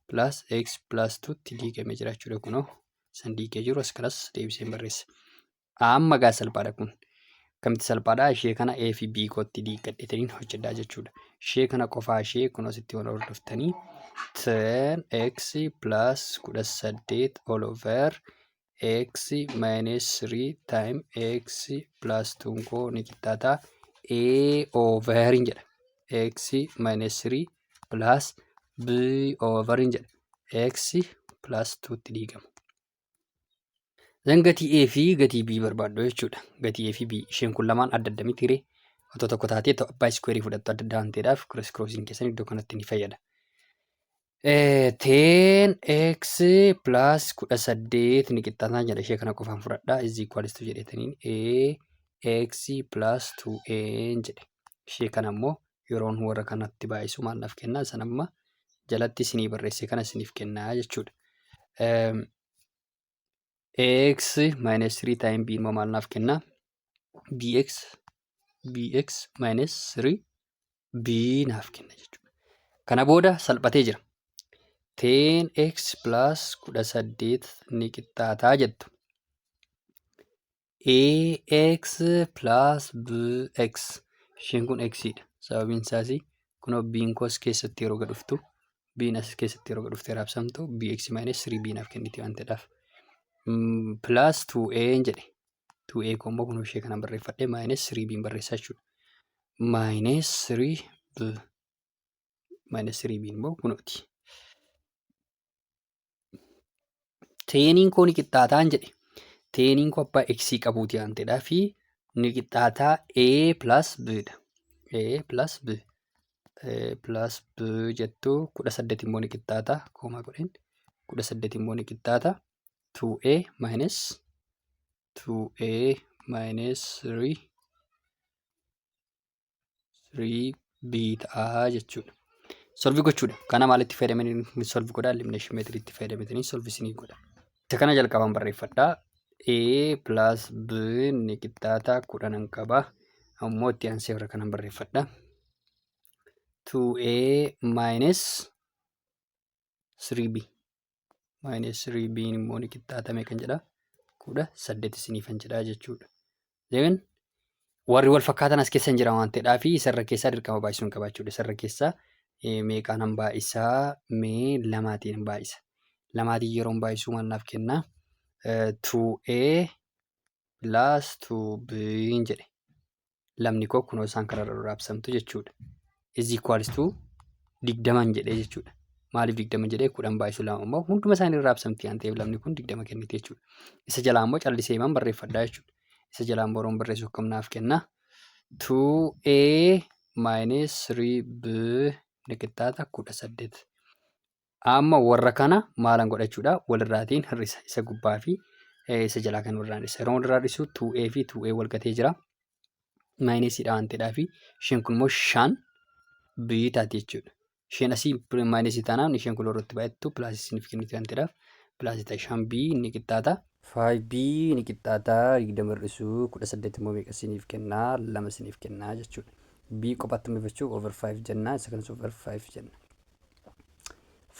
plus x plus 2 tti diigamee jira jechuudha. Kunoo san diigee jiru as kanas deebiseen barreessa. Amma gaa salphaadha kun. Akkamitti salphaadha? Ishee kana A fi B kootti diigadheetaniin hojjedhaa jechuudha. Ishee kana qofaa ishee kunoo asitti waan hordoftanii 10x plus 18 all over x minus 3 time x plus 2 koo ni qixxaata A over hin jedha. X minus 3 plus B over hin jedha. X plus 2 tti diigama. Zan gatii A fi gatii B barbaaddu jechuudha. Gatii A fi B isheen kun lamaan adda adda miti ree? Otoo tokko taatee abbaa square fudhattu, adda adda waan ta'eedhaaf cross crossiin keessan iddoo kanatti ni fayyada. 10x plus 18 ni qixxaataa jedha, ishee kana qofaan fudhadha. Is equals to jedhetaniin A x plus 2a jedhe. Ishee kana immoo yeroon warra kanatti baay'isu maal naaf kenna? San amma jalatti isinii barreesse kana isiniif kennaa jechuudha. X minus 3 time b immoo maal naaf kenna? Bx, bx minus 3 b naaf kenna jechuudha. Kana booda salphatee jira. 10x plus 18 ni qixxaataa jettu. Ax plus bx, isheen kun x dha. Sababiin isaas kunoo b'n koo as keessatti yeroo gad dhuftu, b'n as keessatti yeroo gad dhuftee raabsamtu bx minus 3b naaf kenniti waan ta'eedhaaf. Plus 2a jedhe. 2a koo immoo kunoo ishee kana barreeffadhee minus 3b barreessaa jechuudha. Minus 3b, minus 3b immoo kunooti. Teniin koo ni qixxaataan jedhe. Teniin koo abbaa x qabuuti waan ta'eedhaa fi ni qixxaataa a plus b dha. A plus b. A plus b jettu, 18 immoo ni qixxaata, comma godheen, 18 immoo ni qixxaata 2a minus 2a minus 3 3b ta'a jechuudha. Solve gochuudha. Kana maalitti fayyadamanii solve godhaa? Elimination method itti fayyadamatanii solve isinii godha. Isa kana jalqabaan barreeffadhaa. A plus B ni qixxaata 10n qaba. Ammoo itti aansee warra kanan barreeffadha. 2A minus 3B minus 3B immoo ni qixxaatame kan jedha. 18 isiniifan jedha jechuudha. Then warri wal fakkaatan as keessa hin jiran waan ta'eedhaa fi isarra keessaa dirqama baay'isuu hin qabaachuudha. Isarra keessaa meeqaan han baay'isaa? Mee lamaatiin hin baay'isa. Lamaatiin yeroon baay'isuu maal naaf kenna? 2A plus 2B jedhe. Lamni koo kunoo isaan kanarra raabsamtu jechuudha. Is equals to 20 jedhee jechuudha. Maaliif 20 jedhee? 10 baay'isuu lama immoo hunduma isaanii raabsamti waan ta'eef lamni kun 20 kenniti jechuudha. Isa jalaa immoo callisee himan barreeffadhaa jechuudha. Isa jalaan boroon barreessu akkam naaf kenna? 2A minus 3B ni qixxaata 18. Amma warra kana maalan godhachuudha? Walirraatiin hir'isa. Isa gubbaa fi isa jalaa kan walirraa hir'isa. Yeroo walirraa hir'isu 2A fi 2A wal gatee jira. Minusiidha waan ta'eedhaa fi isheen kun immoo 5 B taati jechuudha. Isheen asii minusii taanaan isheen kun irratti baay'attu plusii isiniif kenniti waan ta'eedhaaf plusii ta'a. 5B ni qixxaata. 5B ni qixxaata 20 hir'isuu 18 immoo meeqa isiniif kennaa? Lama isiniif kennaa jechuudha. B qophatti hambifachuu over 5 jenna. Isa kanas over 5 jenna.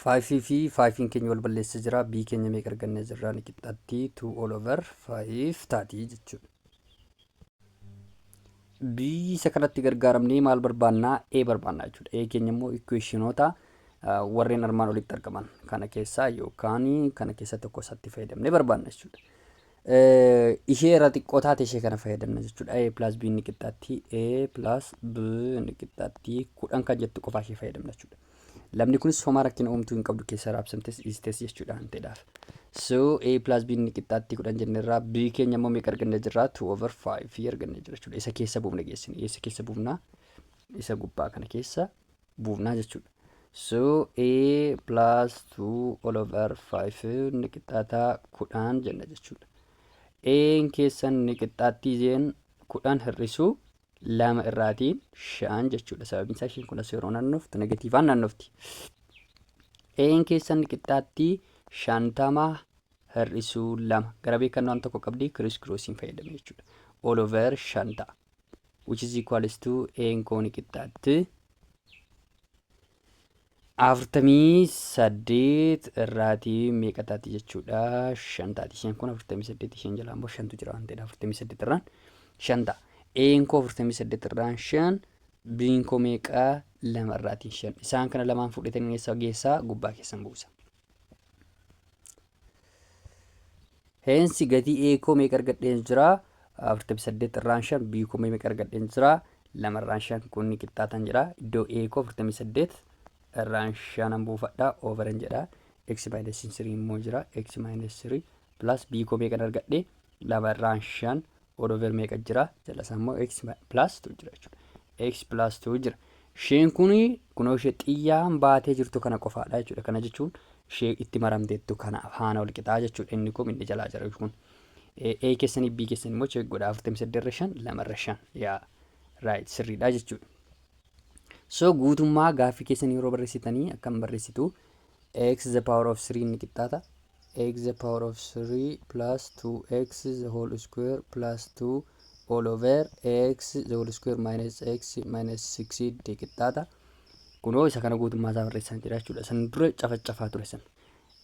5 fi 5 keenya wal balleessa jira. B keenya meeqa argannee jirra? Ni qixxaatti 2 all over 5 taati jechuudha. B isa kanatti gargaaramnee maal barbaannaa? A barbaannaa jechuudha. A keenya immoo equationoota warreen armaan olitti argaman kana keessaa yookaan kana keessaa tokko isaatti fayyadamnee barbaanna jechuudha. Ishee irra xiqqoo taate ishee kana fayyadamna jechuudha. A plus B ni qixxaatti. A plus B ni qixxaatti 10 kan jettu qofaa ishee fayyadamna jechuudha. Lamni kunis homaa rakkina uumtuu hin qabdu, keessa raabsamtes dhiistes jechuudha waan ta'eedhaaf. So A plus B ni qixxaatti 10 jennerraa, B keenya immoo meeqa argannee jirraa? 2 over 5 argannee jira jechuudha. Isa keessa buufna geessine. Isa keessa buufnaa? Isa gubbaa kana keessa buufnaa jechuudha. So A plus 2 all over 5 ni qixxaataa 10 jenna jechuudha. A'n keessan ni qixxaattii jeen 10 hir'isuu lama irraatiin 5 jechuudha. Sababiin isaa isheen kun as yeroo naannoftu negatiivaan naannofti. A'n keessan ni qixxaattii 50 Hir'isuu 2 gara beekannoo waan tokko qabdi, criss crossiin fayyadame jechuudha. All over 5 ta'a. Which is equals to A'n koo ni qixxaatti 48 irraatii meeqa taati jechuudha? 5 taati. Isheen kun 48, isheen jalaa immoo 5tu jira waan ta'eef 48 irraan 5 ta'a. A'n koo 48 irraan 5, B'n koo meeqa? 2 irraatiin 5. Isaan kana lamaan fudhatanii eessa geessaa? Gubbaa keessan buusa. Hence gatii A koo meeqa argadheen jira? 48 irraan 5. B koo meeqa argadheen jira? 2 irraan 5. Kun ni qixxaatan jira. Iddoo A koo 48 irraan 5 buufadha. Overan jedha. X minus 3 immoo jira. X minus 3 plus B koo meeqan argadhe? 2 irraan 5 all over meeqa jira? Jala isaa immoo X plus 2 jira jechuudha. X plus 2 jira. Isheen kun kunoo ishee xiyyaan baatee jirtu kana qofaadha jechuudha. Kana jechuun ishee itti maramteettu kana faana wal qixaa jechuudha. Inni kun inni jalaa jira kun. A keessanii B keessanii immoo check godha. 48 irra 5, 2 irra 5. Yaa, right, sirriidha jechuudha. So guutummaa gaaffii keessanii yeroo barreessitanii akkam barreessitu? X the power of 3 inni qixxaata x the power of 3 plus 2x the whole square plus 2 all over x the whole square minus x minus 6 itti qixxaata. Kunoo isa kana guutummaa isaa barreessan jira jechuudha. San dura cafacafaa ture san.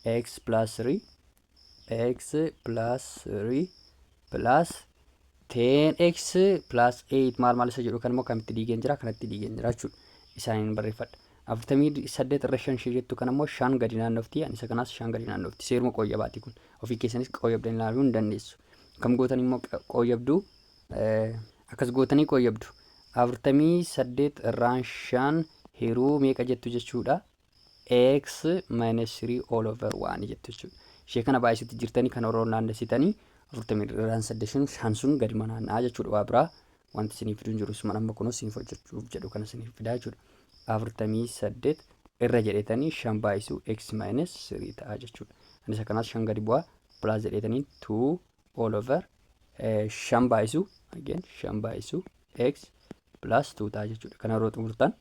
X plus 3, x plus 3 plus 10x plus 8 maal maal isa jedhu kan immoo kamitti diigeen jira? Kanatti diigeen jira jechuudha. Isaaniin barreeffadha. 48 irra 5 ishee jettu kan immoo 5 gadi naannofti. Ani isa kanaas 5 gadi naannofti. Seeruma qooyyabaati kun. Ofii keessanis qooyyabdanii ilaaluu hin dandeessu. Kam gootan immoo qooyyabdu? Akkas gootanii qooyyabdu. 48 irraan 5 hiruu meeqa jettu jechuudha? X minus 3 all over 1 jettu jechuudha. Ishee kana baay'isutti jirtanii kan yeroo naannessitanii 40 irraan 8 5 sun gadi naanna'aa jechuudha. Waa biraa wanti isiniif fidu hin jiru. Suma amma kunuun isiniif hojjechuuf jedhu kana isiniif fidaa jechuudha. 48 irra jedhetanii 5 baay'isuu x minus 3 ta'a jechuudha. Ani isa kanaas 5 gadi bu'aa, plus jedhetanii 2 all over 5 baay'isuu, again 5 baay'isuu x plus 2 ta'a jechuudha. Kana yeroo xumurtan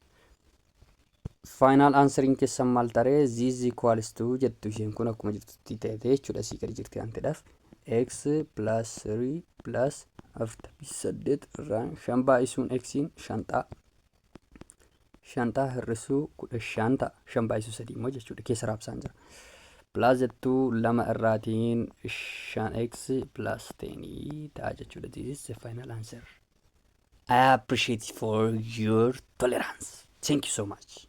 final answeriin keessan maal taree? This equals to jettu. Isheen kun akkuma jirtutti ta'e jechuudha, asii gadi jirti waan ta'eedhaaf. X plus 3 plus 48 irraan 5 baay'isuun xiin shanxaa shanxaa hir'isuu 15 ta'a. 5 baay'isuu 3 immoo jechuudha, keessa raabsaan jira. Plus jettuu 2 irraatiin 5x plus 10 ta'a jechuudha. This is the final answer. I appreciate for your tolerance. Thank you so much.